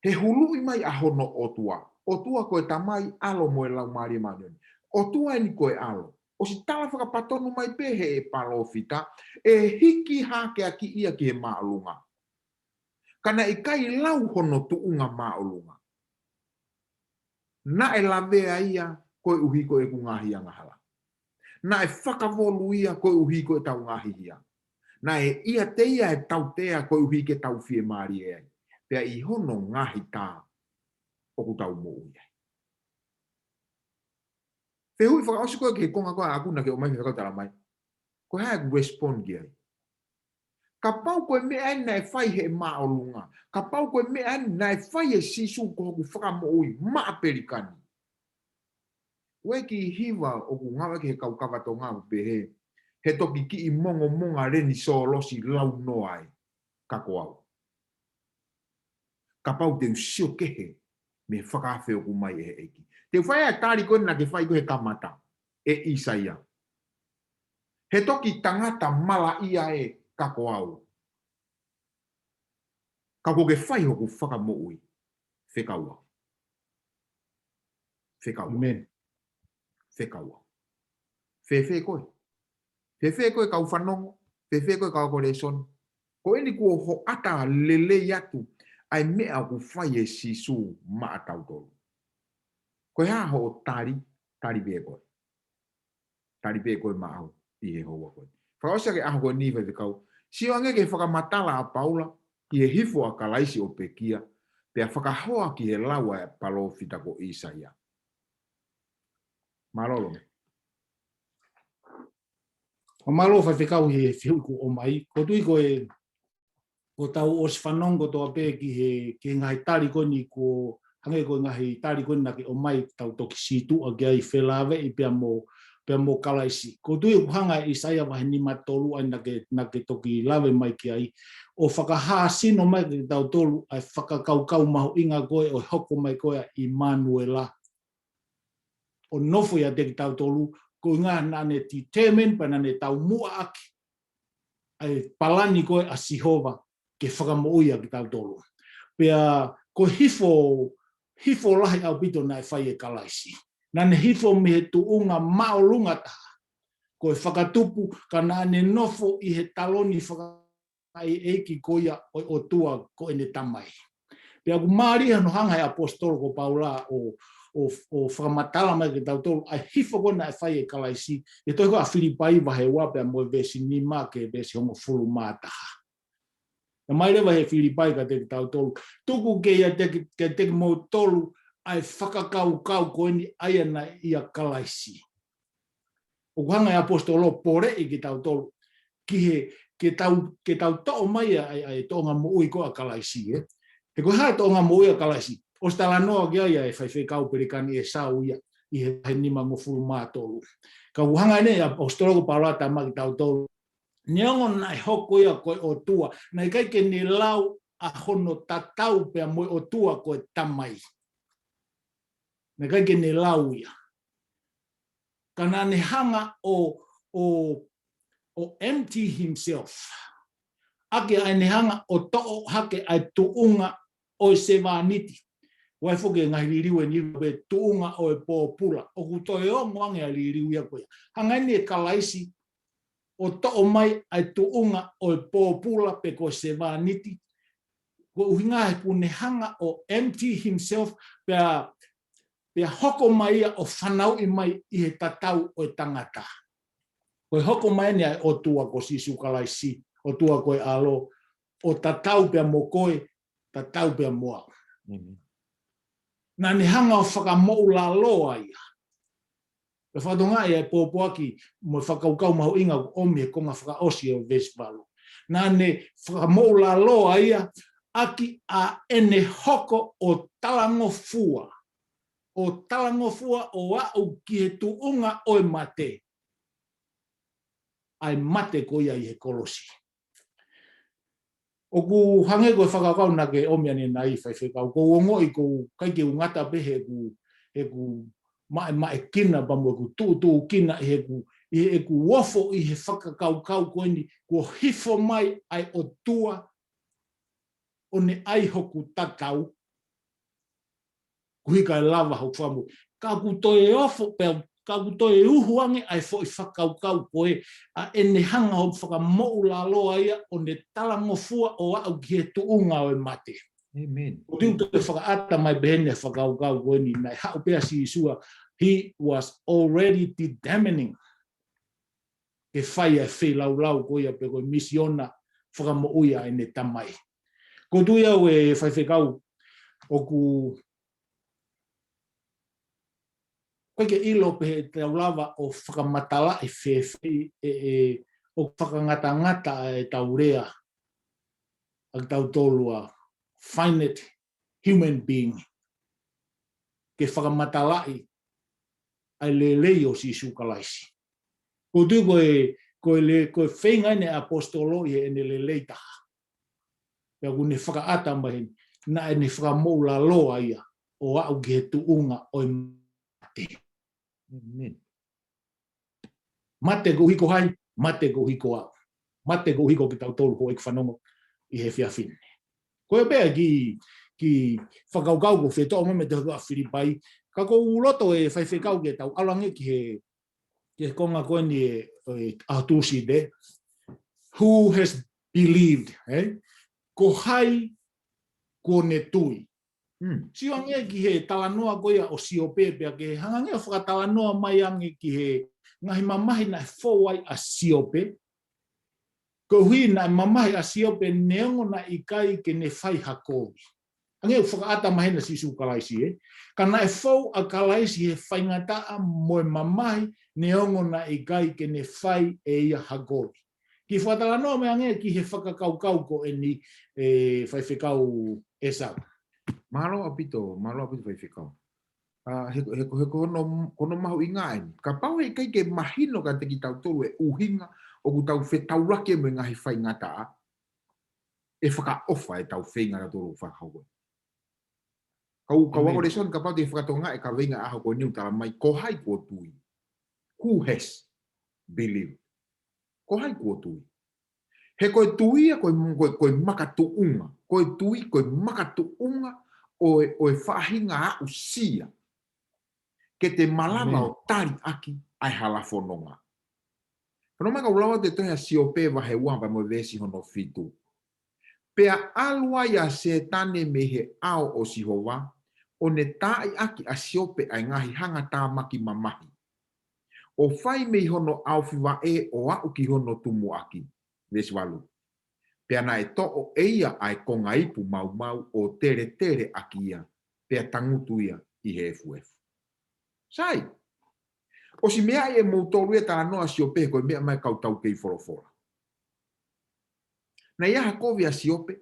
He huluʻi mai ʻa hono ʻOtua. ʻOtua ko e Tamai, ʻAlo mo e Laumālie Māʻoniʻoni. ʻOtua eni ko e ʻAlo. ʻOsi tala fakapatonu mai pē he palōfita, ʻe hiki hākeakiʻi ia ki he māʻolunga. Ka naʻe ʻikai lau hono tuʻunga māʻolunga. Naʻe lavea ia koeʻuhi ko ʻeku ngaahi angahala. Naʻe fakavolu ia koeʻuhi ko ʻetau ngaahi hia. Naʻe ʻiate ia e tautea koeʻuhi ke tau fiemālie ai. Pea ʻi hono ngaahi tā ʻoku tau moʻui ai. Fehuʻi fakaʻosi ko ē ki he konga ko ē ʻaʻaku naʻa ke ʻomai Faifekau Talamai. Ko e hā ʻeku respond ki ai. Kapau ko e meʻa eni naʻe fai he māʻolunga. Kapau ko e meʻa eni naʻe fai ʻe Sīsū ko hoku fakamoʻui maʻa Pelikani. ʻOku ʻi ai e kiʻi hiva ʻoku ngāueʻaki he kau kava Tonga ʻoku pehē, he toki kiʻi mongomonga leni sōlosi launoa ē, ka ko au. Kapau te u sio kehe mei he fakaafe ʻoku ʻomai ʻe he ʻEiki. Te u fai ʻa e tali ko ē naʻa ke fai ko ē he kamata ʻe ʻIsaia. He toki tangata malaʻia ē ka ko au. Ka kuo ke fai hoku fakamoʻui. Fekau au. Fekau au. Amen. Fekau au. Fēfē koe. Fēfē koe kau fanongo. Fēfē koe kau ako lēsoni. Ko eni kuo hoʻata lelei atu ʻa e meʻa ʻoku fai ʻe Sīsū maʻatautolu. Ko e hā hoʻo tali, tali pē koe. Tali pē koe maʻau ʻi he houa ko eni. Fakaʻosi ʻaki e ʻaho ko eni Faifekau. Sio ange ki he fakamatala ʻa Paula, ki he hifo ʻa Kalaisi ʻo pekia, pea fakahoa ki he lau ʻa e palōfita ko ʻIsaia. Mālō Lomi. Mālō Faifekau he fehuʻi kuo ʻomai. ʻOku ou tui ko e, ko ʻetau ʻosi fanongo kotoa pē ki he, ki he ngaahi tali ko eni kuo, hangē ko e ngaahi tali ko eni naʻa ke ʻomai tau toki sītuʻa ki ai felāveʻi pea mo, pea mo Kalaisi. ʻOku ou tui ʻoku hanga ʻe ʻIsaia vahe nima tolu ʻa ia naʻa ke, naʻa ke toki lave mai ki ai. ʻO fakahāsino mai kiate kitautolu ʻa e fakakaukau mahuʻinga ko ē ʻo e hoko mai ko ē ʻa ʻImanuela. ʻO nofo ʻiate kitautolu, ko e ʻuhinga naʻa ne determine pea naʻa ne taumuʻa ʻaki ʻa e palani ko ē ʻa Sihova ke fakamoʻui ʻa kitautolu. Pea ko e hifo, hifo lahi ʻaupito naʻe fai ʻe Kalaisi. Naʻa ne hifo mei he tuʻunga māʻolunga taha. Ko e fakatupu, ka naʻa ne nofo ʻi he taloni faka- ʻa e ʻEiki ko ia ʻo e ʻOtua ko ʻene Tamai. Pea ʻoku mālie hono hanga he ʻaposetolo ko Paula ʻo, ʻo, ʻo fakamatala mai kiate kitautolu ʻa e hifo ko ē naʻe fai ʻe Kalaisi, ʻi he tohi ko ē ʻa Filipai vahe ua pea mo e veesi nima ki he veesi hongofulu mā taha. Naʻe ʻomai leva he Filipai kiate kitautolu. Tuku ke ʻiate ki, kiate kimoutolu ʻa e fakakaukau ko eni ʻa ia naʻe ʻia Kalaisi. ʻOku hanga he ʻaposetolo ʻo poleʻi kitautolu ki he, ke tau, ke tau toʻo mai ʻa e, ʻa e, ʻa e tōʻonga moʻui ko ē ʻa Kalaisi, ē. He ko e hā e tōʻonga moʻui ʻa Kalaisi? ʻOsi talanoa ki ai ʻa e Faifekau Pelikani ʻEsau ia ʻi he vahe nimangofulu mā tolu. Ka ʻoku hanga eni ʻaposetolo ko Paula ʻo talamai kiate kitautolu Neongo naʻe hoko ia ko e ʻOtua, naʻe ʻikai ke ne lau ʻa hono tatau pea mo e ʻOtua ko e Tamai. Naʻe ʻikai ke ne lau ia. Ka naʻa ne hanga ʻo, ʻo, ʻo empty himself. ʻAki ʻa ʻene hanga ʻo toʻo hake ʻa e tuʻunga ʻo e sevāniti. ʻOku ʻi ai foki e ngaahi liliu ʻe niʻihi pe tuʻunga ʻo e pōpula. ʻOku toe ongo ange ʻa e liliu ia ko ia. Hanga ʻeni ʻe Kalaisi ʻo toʻo mai ʻa e tuʻunga ʻo e pōpula pe ko e sevāniti. Ko e ʻuhinga he kuo ne hanga ʻo empty himself pea, pea hoko mai ia ʻo fanauʻi mai ʻi he tatau ʻo e tangata. Ko e hoko mai ʻeni ʻa e ʻOtua ko Sīsū Kalaisi, ʻOtua ko e ʻAlo, ʻo tatau pea mo koe, tatau pea mo au. Amen. Naʻa ne hanga ʻo fakamoʻulaloa ia. Pea fakatokangaʻi ʻa e pōpoaki mo e fakakaukau mahuʻinga ʻoku ʻomi he konga fakaʻosi ʻo e veesi valu. Naʻa ne fakamoʻulaloa ia ʻaki ʻa ʻene hoko ʻo talangofua. ʻO talangofua ʻo aʻu ki he tuʻunga ʻo e mate. ʻA e mate ko ia ʻi he kolosi. ʻOku hangē ko e fakakaukau naʻa ke ʻomi ʻanenai Faifekau. ʻOku ou ongoʻi ʻoku ʻikai ke u ngata pē heʻeku, heʻeku maʻemaʻekina pea mo ʻeku tuʻutuʻukina ʻi heʻeku, ʻi heʻeku ofo ʻi he fakakaukau ko eni, kuo hifo mai ʻa e ʻOtua ʻo ne ʻai hoku tatau, koeʻuhi kae lava hoku fakamoʻui. Ka ʻoku toe ofo pea, ka ʻoku toe uhu ange ʻa e foʻi fakakaukau ko ē, ʻa ʻene hanga ʻo fakamoʻulaloa ia ʻo ne talangofua ʻo aʻu ki he tuʻunga ʻo e mate. Amen. ʻOku ou toe fakaʻata mai pē heni e fakakaukau ko eni naʻe haʻu pē ʻa Sīsū, he was already determining ke fai e feilaulau ko ia pe ko e misiona fakamoʻui ʻa ʻene Tamai. ʻOku ou tui au ʻe Faifekau, ʻoku ʻikai ke ʻilo pe ʻe tau lava ʻo fakamatalaʻi fēfē ʻe, ʻe, ʻo fakangatangata ʻa e tau lea, ʻa kitautolu ʻa finite human being, ke fakamatalaʻi ʻa e lelei ʻo Sīsū Kalaisi. ʻOku ou tui ko e, ko e le-, ko e feinga ʻeni ʻa e ʻaposetolo ʻi heʻene lelei taha. Pea ʻoku ne fakaʻata mai heni, naʻa ne fakamoʻulaloa ia ʻo aʻu ki he tuʻunga ʻo e mate. Amen. Mate koeʻuhi ko hai, mate koeʻuhi ko au. Mate koeʻuhi ko kitautolu ko ʻeku fanongo ʻi he efiafi ni. Ko e pea ki, ki fakakaukau ko fetoʻo mai mei he tohi ko ia ʻa Filipai. Ka ʻoku ou loto ʻe Faifekau ke tau ʻalu ange ki he, ki he konga ko eni ʻe, ʻe ʻaho Tūsite. Who has believed, eh? Ko hai kuo ne tui. Hmm. Sio ange ki he talanoa ko ia ʻo Siope pea ke hanga ange ʻo fakatalanoa mai ange ki he ngaahi mamahi naʻe fou ai ʻa Siope. Koeʻuhi naʻe mamahi ʻa Siope neongo naʻe ʻikai ke ne fai ha kovi. Hangē ʻoku fakaʻata mai heni ʻa Sīsū Kalaisi, ē. Ka naʻe fou ʻa Kalaisi he faingataʻa mo e mamahi neongo naʻe ʻikai ke ne fai ʻe ia ha kovi. Kiʻi fakatalanoa mai ange ki he fakakaukau ko eni ʻe Faifekau ʻEsau. Mālō ʻaupito, mālō ʻaupito Faifekau. ʻA, he, he, he ko hono, ko hono mahuʻinga eni. Kapau he ʻikai ke mahino kiate kitautolu e ʻuhinga ʻoku tau fetaulaki mo e ngaahi faingataʻa, ʻe fakaʻofa ʻetau feinga ʻatautolu fakahau. Kau, kau Amen. Ako lēsoni kapau te fakatokangaʻi e kaveinga ʻaho ko eni ʻoku tala mai, ko hai kuo tui. Who has believed? Ko hai kuo tui. He ko e tui ia, ko e, ko e, ko e makatuʻunga. Ko e tui, ko e makatuʻunga ʻo e, ʻo e faʻahinga aʻusia. Ke te malava Amen. ʻO tali ʻaki ʻa e hala fononga. Fanongo mai kau lau atu e tohi ʻa Siope vahe ua pea mo e veesi hono fitu. Pea ʻalu ai ʻa Sētane mei he ʻao ʻo Sihova, ʻo ne taaʻi ʻaki ʻa Siope ʻa e ngaahi hangatāmaki mamahi. ʻO fai mei hono ʻaofi vaʻe ʻo aʻu ki hono tumuʻaki. Veesi valu. Pea naʻe toʻo ʻe ia ʻa e konga ipu maumau ʻo teletele ʻaki ia, pea tangutu ia ʻi he efuefu. Sai. ʻOsi meaʻi ʻe moutolu ia talanoa Siope ko e meʻa mai kau tau kei folofola. Naʻe ʻi ai ha kovi ʻa Siope.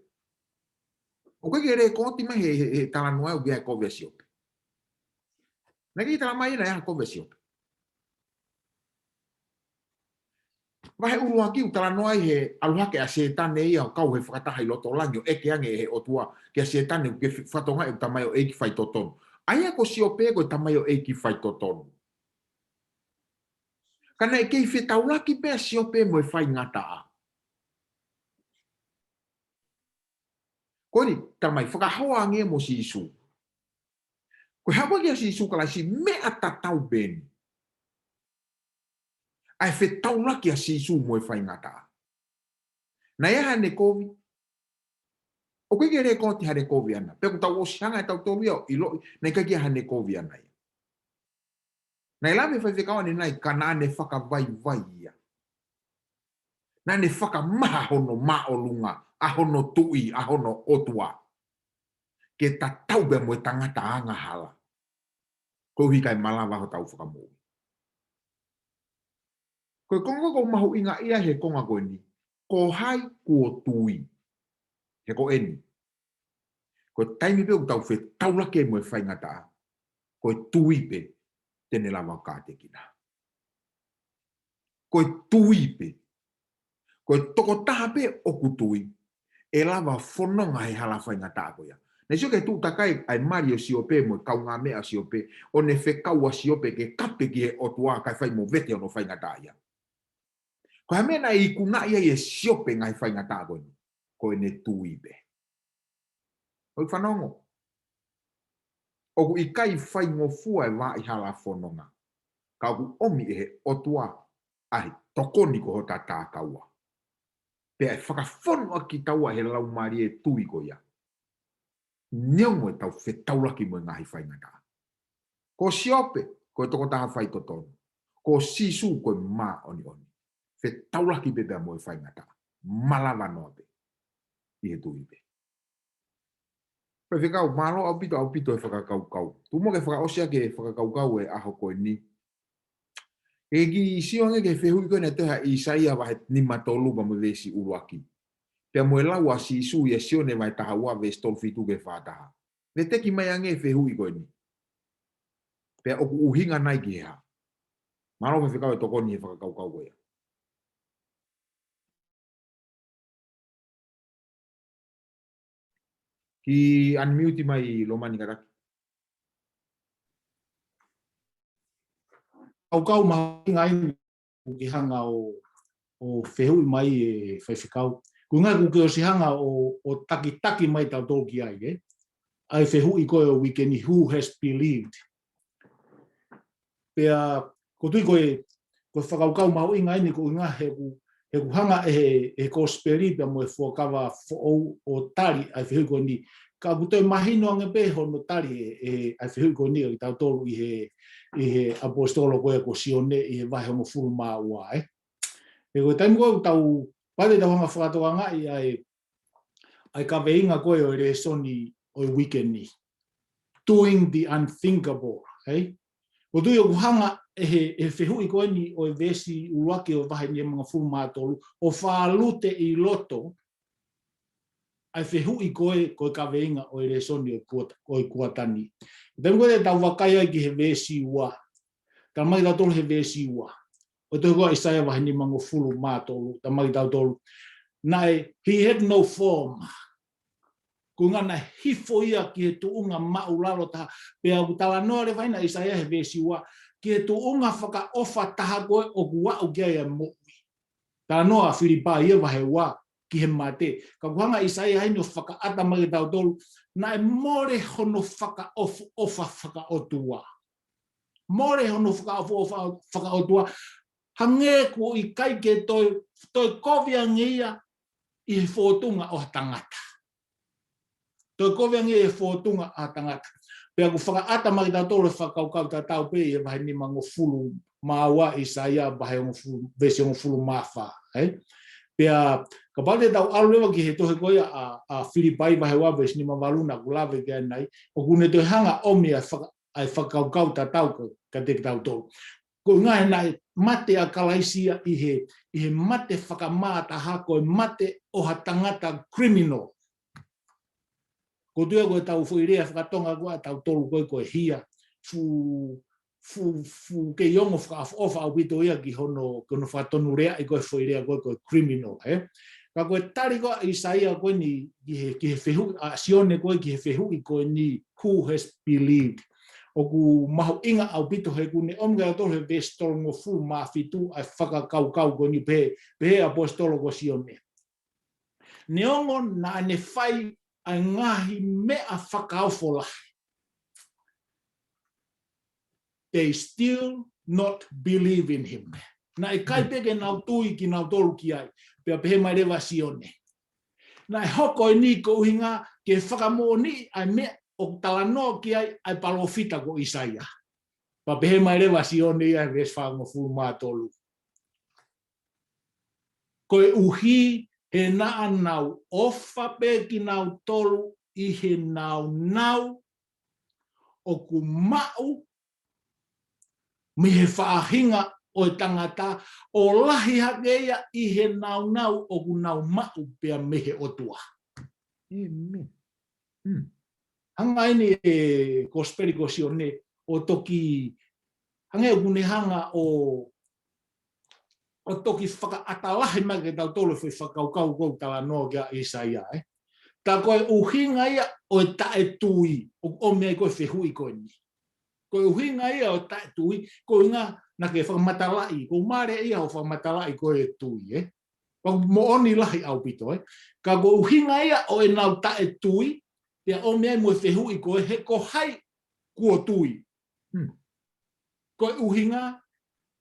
ʻOku ʻikai ke lēkooti mai he, he, he talanoa ʻoku ʻi ai ha kovi ʻa Siope. Naʻe ʻikai tala mai naʻe ʻi ai ha kovi ʻa Siope. Vahe ʻuluaki ʻoku talanoa ai he ʻalu hake ʻa Sētane ia ʻo kau he fakataha ʻi loto langi ʻo ʻeke ange ʻe he ʻOtua kia Sētane ʻoku ke fakatokangaʻi ʻoku tamaioʻeiki faitotonu. ʻA ia ko Siope ko e tamaioʻeiki faitotonu. Ka naʻe kei fetaulaki pē ʻa Siope mo e faingataʻa. Ko eni, talamai fakahoa ange mo Sīsū. Ko e hā ko ē kia Sīsū Kalaisi, meʻa tatau pē eni. ʻA e fetaulaki ʻa Sīsū mo e faingataʻa. Naʻe ʻi ai haʻane kovi. ʻOku ʻikai ke lēkooti haʻane kovi ʻaʻana. Pea ʻoku tau ʻosi hanga ʻe tautolu ia ʻo ʻiloʻi, naʻe ʻikai ke ʻi ai haʻane kovi ʻaʻana ia. Naʻe lave faifekau ʻanenai ka naʻa ne fakavaivai ia. Naʻa ne fakamaha hono māʻolunga, ʻa hono tuʻi, ʻa hono ʻOtua. Ke tatau pē mo e tangata angahala. Koeʻuhi kae malava hotau fakamoʻui. Ko e konga ʻoku mahuʻinga ia he konga ko eni. Ko hai kuo tui. He ko eni. Ko e taimi pē ʻoku tau fetaulaki mo e faingataʻa. Ko e tui pē te ne lava ʻo kātekina. Ko e tui pē. Ko e tokotaha pē ʻoku tui. ʻE lava fononga he hala faingataʻa ko ia. Naʻe sio ki he tuʻu takai ʻa e mali ʻo Siope mo e kaungāmeʻa ʻo Siope. ʻO ne fekau ʻa Siope ke kape ki he ʻOtua kae fai mo vete hono faingataʻa ia. Ko e hā e meʻa naʻe ikunaʻi ai ʻe Siope ngaahi faingataʻa ko eni. Ko ʻene tui pē. ʻOi fanongo. ʻOku ʻikai faingofua e vaʻa hala fononga. Ka ʻoku ʻomi ʻe he ʻOtua ʻa e tokoni ko hota takaua. Pea ʻe fakafonu ʻaki kitaua he laumālie tui ko ia. Neongo ʻetau fetaulaki mo e ngaahi faingataʻa. Ko Siope, ko e tokotaha faitotonu. Ko Sīsū, ko e māʻoniʻoni. Fetaulaki pē pea mo e faingataʻa. Malava noa pē. ʻI he tui pē. Faifekau, mālō ʻaupito, ʻaupito e fakakaukau. Tuku muʻa ke fakaʻosi ʻaki e fakakaukau e ʻaho ko eni. ʻE kiʻi sio ange ki he fehuʻi ko ē naʻe tohi ʻe ʻĪsaia vahe nima tolu pea mo e veesi ʻuluaki. Pea mo e lau ʻa Sīsū ʻia Sione vahe taha ua veesi tolu fitu ki he fā taha. Veteki mai ange e fehuʻi ko eni. Pea ʻoku ʻuhinga nai ki he hā. Mālō faifekau e tokoni he fakakaukau ko ia. Kiʻi unmute mai Lomani kātaki. Kau kau mahuʻinga ʻeni ʻoku ke hanga ʻo, ʻo fehuʻi mai e faifekau. Ko e ʻuhinga ʻoku ke ʻosi hanga ʻo, ʻo takitaki mai tautolu ki ai, ē? ʻA e fehuʻi ko ē ʻo e uike ni, who has believed? Pea, ʻoku ou tui ko e, ko e fakakaukau mahuʻinga ʻeni ko e ʻuhinga he ʻoku, he ʻoku hanga ʻe he, he kosipeli pea mo e fuakava foʻou ʻo tali ʻa e fehuʻi ko eni. Ka ʻoku toe mahino ange pē hono tali ʻe, ʻe, ʻa e fehuʻi ko eni ʻa kitautolu ʻi he, ʻi he ʻaposetolo ko ē ko Sione ʻi he vahe hongofulu mā ua, ē. He ko e taimi ko ē ʻoku tau, pea te tau hanga fakatokangaʻi ʻa e, ʻa e kaveinga ko ē ʻo e lēsoni ʻo e uike ni. Doing the unthinkable, ē? ʻOku ou tui ʻoku hanga ʻe he, ʻe he fehuʻi ko eni ʻo e veesi ʻuluaki ʻo e vahe nimangofulu mā tolu, ʻo fālute ʻi loto, ʻa e fehuʻi ko ē, ko e kaveinga ʻo e lēsoni ʻo e kuata-, ʻo e kuata ni. Taimi ko ē te tau vakai ai ki he veesi ua. Talamai tautolu he veesi ua. ʻO e tohi ko ē ʻa ʻĪsaia vahe nimangofulu mā tolu, talamai tautolu. Naʻe, he had no form. Ko e ʻuhinga naʻe hifo ia ki he tuʻunga māʻulalo taha. Pea ʻoku talanoa leva ʻi he ʻa ʻĪsaia he veesi ua. Ki he tuʻunga fakaʻofa taha ko ē ʻoku aʻu ki ai e moʻui. Talanoa Filipai ia vahe ua ki he mate. Ka ʻoku hanga ʻe ʻĪsaia ʻeni ʻo fakaʻata mai kiate kitautolu. Naʻe mole hono fakaʻof-, ʻofa fakaʻotua. Mole hono fakaʻof-, ʻofa fakaʻotua. Hangē kuo ʻikai ke toe, toe kovi ange ia ʻi he fōtunga ʻo ha tangata. Toe kovi ange ʻi he fōtunga ʻo ha tangata. Pea ʻoku fakaʻata mai kiate kitautolu e fakakaukau tatau pē ʻi he vahe nimangofulu mā ua ʻa ʻĪsaia vahe hongofulu, veesi hongofulu mā fā, ē? Pea, kapau te tau ʻalu leva ki he tohi ko ia ʻa, ʻa Filipai vahe ua veesi nimavalu naʻa ku lave ki ai ʻanenai, ʻoku ne toe hanga ʻo ʻomi ʻa e faka-, ʻa e fakakaukau tatau ka, kiate kitautolu. Ko e ʻuhinga he naʻe mate ʻa Kalaisi ia ʻi he, ʻi he mate fakamātaha ko e mate ʻo ha tangata criminal. ʻOku ou tui ko ʻetau foʻi lea fakatonga ko ē ʻa tautolu ko ē ko e hia, fuʻu fuʻu, fuʻu kei ongo fakaʻofoʻofa ʻaupito ia ki hono, ki hono fakatonuleaʻi ko e foʻi lea ko e, ko e criminal, ē? Ka ko e tali ko ē ʻa ʻIsaia ko eni ki he, ki he fehuʻi, ʻa Sione ko ē ki he fehuʻi ko eni, "Who has believed?" ʻOku mahuʻinga ʻaupito he ʻoku ne ʻomi kiate kitautolu he veesi tolungofulu mā fitu ʻa e fakakaukau ko eni pehē, pehē ʻaposetolo ko Sione. Neongo naʻa ne fai ʻa e ngaahi meʻa fakaofo lahi, they still not believe in him. Naʻe ʻikai pē ke nau tui kinautolu ki ai. Pea pehē mai leva Sione, naʻe hoko eni ko e ʻuhinga ke fakamoʻoniʻi ʻa e meʻa ʻoku talanoa ki ai ʻa e palōfita ko ʻIsaia. Pea pehē mai leva Sione ia he veesi fāngofulu mā tolu, koeʻuhi he naʻa nau ʻofa pē kinautolu ʻi he naunau ʻoku maʻu mei he faʻahinga ʻo e tangata, ʻo lahi hake ia ʻi he naunau ʻoku nau maʻu pea mei he ʻOtua. ʻĒmeni. Mm. Hanga eni e kosipeli ko Sione ʻo toki, hangē ʻoku ne hanga ʻo, ʻo toki fakaʻata lahi mai kiate kitautolu e foʻi fakakaukau ko ē ʻoku talanoa ki ai ʻa ʻIsaia, ē. Tā ko e ʻuhinga ia ʻo e taʻetui, ʻoku ʻomi ai ko e fehuʻi ko eni. Ko e ʻuhinga ia ʻo e taʻetui, ko e ʻuhinga naʻa ke fakamatalaʻi, ʻoku mālie ia hoʻo fakamatalaʻi ko e tui, ē. Pea ʻoku moʻoni lahi ʻaupito, ē. Ka ko e ʻuhinga ia ʻo ʻenau taʻetui, pea ʻomi ai mo e fehuʻi ko ē, he ko hai kuo tui. Hmm. Ko e ʻuhinga,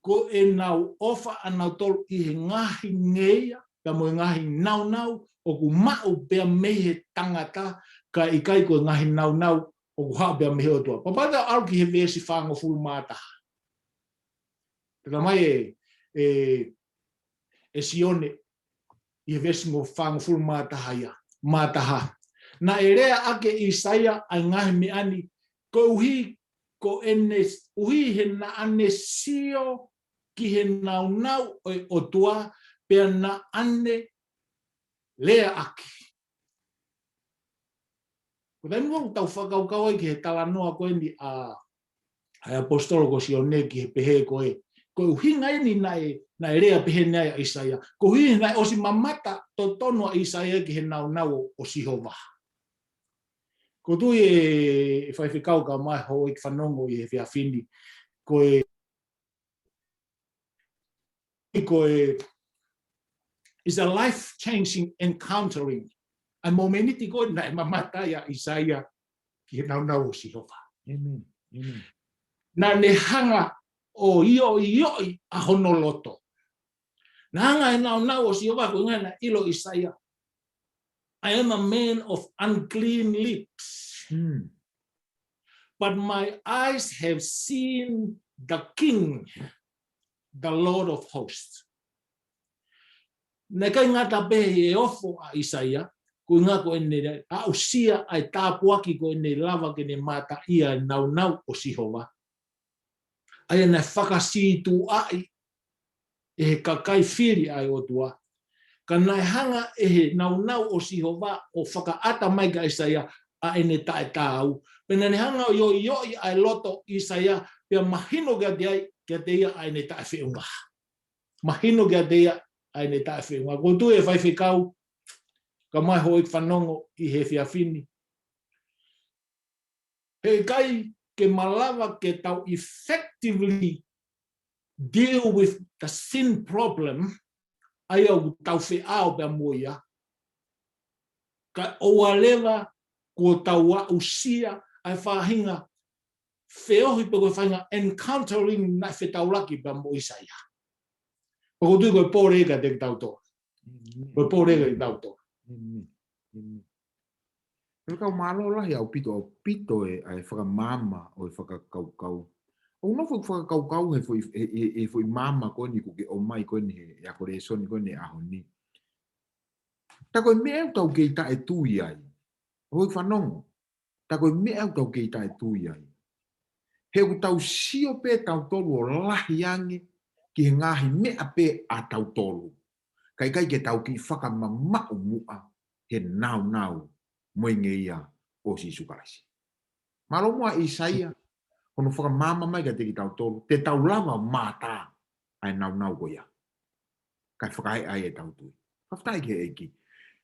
ko ʻenau ʻofa ʻanautolu ʻi he ngaahi ngeia, pea mo e ngaahi naunau ʻoku maʻu pea mei he tangata, kae ʻikai ko e ngaahi naunau ʻoku haʻu pea mei he ʻOtua. Pea pea tau ʻalu ki he veesi fāngofulu mā taha. Talamai ʻe, ʻe, ʻe Sione, ʻi he veesi mo fāngofulu mā taha ia, mā taha. Naʻe lea ʻaki ʻe ʻIsaia ʻa e ngaahi meʻa ni, koeʻuhi, koeʻuhi he naʻa ne sio ki he naunau ʻo e ʻOtua, pea naʻa ne lea ʻaki. Ko e taimi ʻoku tau fakakaukau ai ki he talanoa ko eni ʻa, ʻa e ʻaposetolo ko Sione ki he pehē ko ē, ko e ʻuhinga eni naʻe, naʻe lea pehē ni ai ʻa ʻIsaia. Koeʻuhi naʻe ʻosi mamata totonu ʻa ʻIsaia ki he naunau ʻo, ʻo Sihova. ʻOku ou tui ʻe, ʻe faifekau kae ʻumaʻā houʻeiki fanongo ʻi he efiafi ni, ko e, ko e, is a life-changing encountering. ʻA e momeniti ko ē naʻe mamata ai ʻa ʻIsaia ki he naunau ʻo Sihova. ʻĒmeni. ʻĒmeni. Naʻa ne hanga ʻo ʻioʻioʻi ʻa hono loto. Naʻe hanga ʻe he naunau ʻo Sihova ko e ʻuhinga naʻe ʻilo ʻe ʻIsaia, "I am a man of unclean lips. Hmm. But my eyes have seen the King, the Lord of hosts." Naʻe ʻikai ngata pē he ofo ʻa ʻIsaia, ko e ʻuhinga ko ʻene aʻusia ʻa e tāpuaki ko ʻene lava ke ne mamata ʻi he naunau ʻo Sihova. ʻA ia naʻe fakasītuʻaʻi ʻe he kakai fili ʻa e ʻOtua. Ka naʻe hanga ʻe he naunau ʻo Sihova ʻo fakaʻata mai kia ʻIsaia ʻa ʻene taʻetaau. Pea naʻa ne hanga ʻo ʻioʻioʻi ʻa e loto ʻo ʻIsaia, pea mahino kiate ai, kiate ia ʻa ʻene taʻefeʻunga. Mahino kiate ia ʻa ʻene taʻefeʻunga. ʻOku ou tui ʻe faifekau, kae ʻumaʻā houʻeiki fanongo ʻi he efiafi ni, heʻikai ke malava ke tau effectively deal with the sin problem, ʻa ia ʻoku tau feʻao pea mo ia, kae ʻoua leva kuo tau aʻusia ʻa e faʻahinga feohi pe ko e faʻahinga encountering naʻe fetaulaki pea mo ʻIsaia. Pea ʻoku ou tui ko e pole ia kiate kitautolu. ʻĒmeni. Ko e pole ia kiate kitautolu. ʻĒmeni. ʻĒmeni. Faifekau, mālō lahi ʻaupito, ʻaupito e, ʻa e fakamaama ʻo e fakakaukau. ʻOku ou nofo ʻeku fakakaukau he foʻi, he, he, he foʻi maama ko eni ʻoku ke ʻomai ko eni he, he ako lēsoni ko eni he ʻaho ni. Tā ko e meʻa ʻoku tau kei taʻetui ai, houʻeiki fanongo, tā ko e meʻa ʻoku tau kei taʻetui ai, he ʻoku tau sio pē tautolu ʻo lahi ange ki he ngaahi meʻa pē ʻatautolu, kae ʻikai ke tau kiʻi fakamamaʻu muʻa he naunau mo e ngeia ʻo Sīsū Kalaisi. Mālō muʻa ʻIsaia, hono fakamaama mai kiate kitautolu, te tau lava ʻo mātā ʻa e naunau ko ia. Kae fakaeʻa ai ʻetau tui. Fakafetaʻi ki he ʻEiki.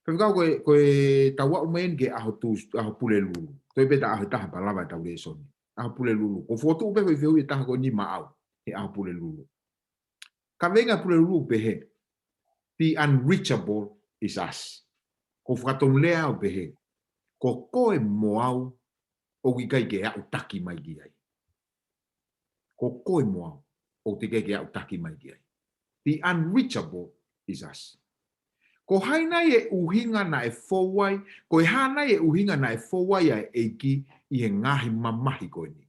Faifekau, ko e, ko ʻetau aʻu mai eni ki he ʻaho Tūs-, ʻaho Pulelulu. Toe pē ʻeta ʻaho ʻe taha pea lava ʻetau lēsoni. ʻAho Pulelulu. ʻOku ou fokotuʻu pē foʻi fehuʻi ʻe taha ko eni maʻau. He ʻaho Pulelulu. Kaveinga Pulelulu ʻoku pehē, "The unreachable is us." ʻOku ou fakatonulea ʻo pehē, ko koe mo au ʻoku ʻikai ke aʻutaki mai ki ai. Ko koe mo au ʻoku teʻeki ke aʻutaki mai ki ai. The unreachable is us. Ko hai nai e ʻuhinga naʻe fou ai, ko e hā nai e ʻuhinga naʻe fou ai ʻa e ʻEiki ʻi he ngaahi mamahi ko eni?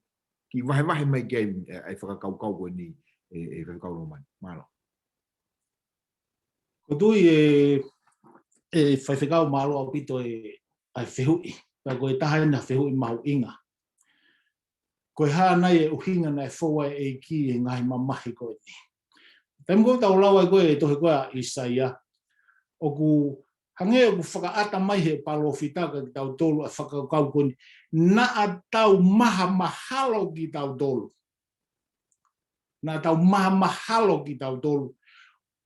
Kiʻi vahevahe mai ki ai, ʻa e fakakaukau ko eni, ʻe, ʻe Faifekau Lomani. Mālō. Ko e tui ē, ʻe Faifekau, mālō ʻaupito e, ʻa e fehuʻi. Pea ko e taha eni ʻa e fehuʻi mahuʻinga. Ko e hā nai e ʻuhinga naʻe fou ai e ʻEiki ʻi he ngaahi mamahi ko eni? Taimi ko ē ʻoku tau lau ai ko ē e tohi ko ē ʻa ʻIsaia, ʻoku hangē ʻoku fakaʻata mai he palōfita kiate kitautolu ʻa e fakakaukau ko eni, naʻa tau mahamahalo kitautolu. Naʻa tau mahamahalo kitautolu.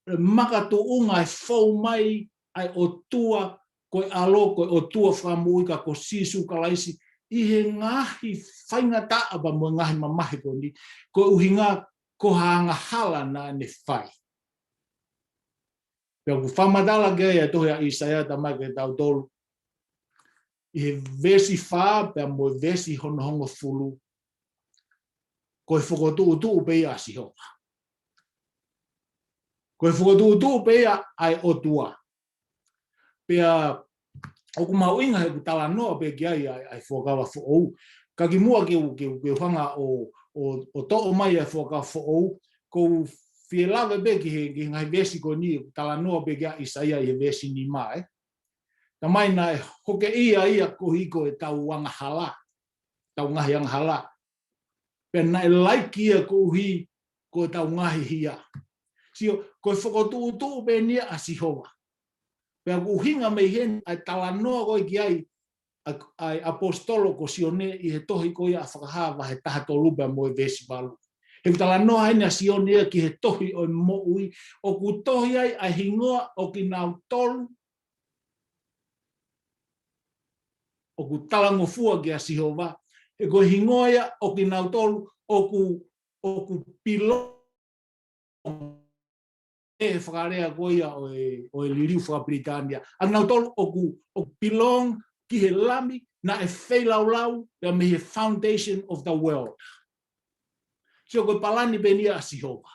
Makatuʻunga e fou mai ʻa e ʻOtua, ko e ʻAlo, ko e ʻOtua Fakamoʻui ka ko Sīsū Kalaisi, ʻi he ngaahi faingataʻa pea mo e ngaahi mamahi ko eni, ko e ʻuhinga ko ha angahala naʻa ne fai. Pea ʻoku fakamatala ki ai ʻa e tohi ʻa ʻIsaia, talamai kiate kitautolu, ʻi he veesi fā pea mo e veesi hono hongofulu, ko e fokotuʻutuʻu pē ia ʻa Sihova. Ko e fokotuʻutuʻu pē ia ʻa e ʻOtua. Pea ʻoku mahuʻinga he ʻoku talanoa pē ki ai ʻa e, ʻa e Fuakava Foʻou. Ka kimuʻa ke u, ke u, ke u hanga ʻo, ʻo, ʻo toʻo mai ʻa e Fuakava Foʻou, ʻoku ou fie lave pē ki he, ki he ngaahi veesi ko eni ʻoku talanoa pē ki ai ʻa ʻIsaia ʻi he veesi nima, ē. Talamai naʻe hokeʻia ia koeʻuhi ko ʻetau angahala, ʻetau ngaahi angahala. Pea naʻe laiki ia koeʻuhi ko ʻetau ngaahi hia. Sio, ko e fokotuʻutuʻu pē eni ia ʻa Sihova. Pea ʻoku ʻuhinga mei heni ʻa e talanoa ko ē ki ai ʻa, ʻa e ʻaposetolo ko Sione ʻi he tohi ko ia ʻa Fakahā vahe taha tolu pea mo e veesi valu. He ʻoku talanoa heni ʻa Sione ia ki he tohi ʻo e moʻui, ʻoku tohi ai ʻa e hingoa ʻo kinautolu ʻoku talangofua kia Sihova, he ko e hingoa ia ʻo kinautolu ʻoku, ʻoku pilong, ʻe he fakalea ko ia ʻo e, ʻo e liliu fakapilitānia. ʻA kinautolu ʻoku, ʻoku pilong ki he Lami naʻe feilaulau pea mei he foundation of the world. Sio, ko e palani pē eni ia ʻa Sihova.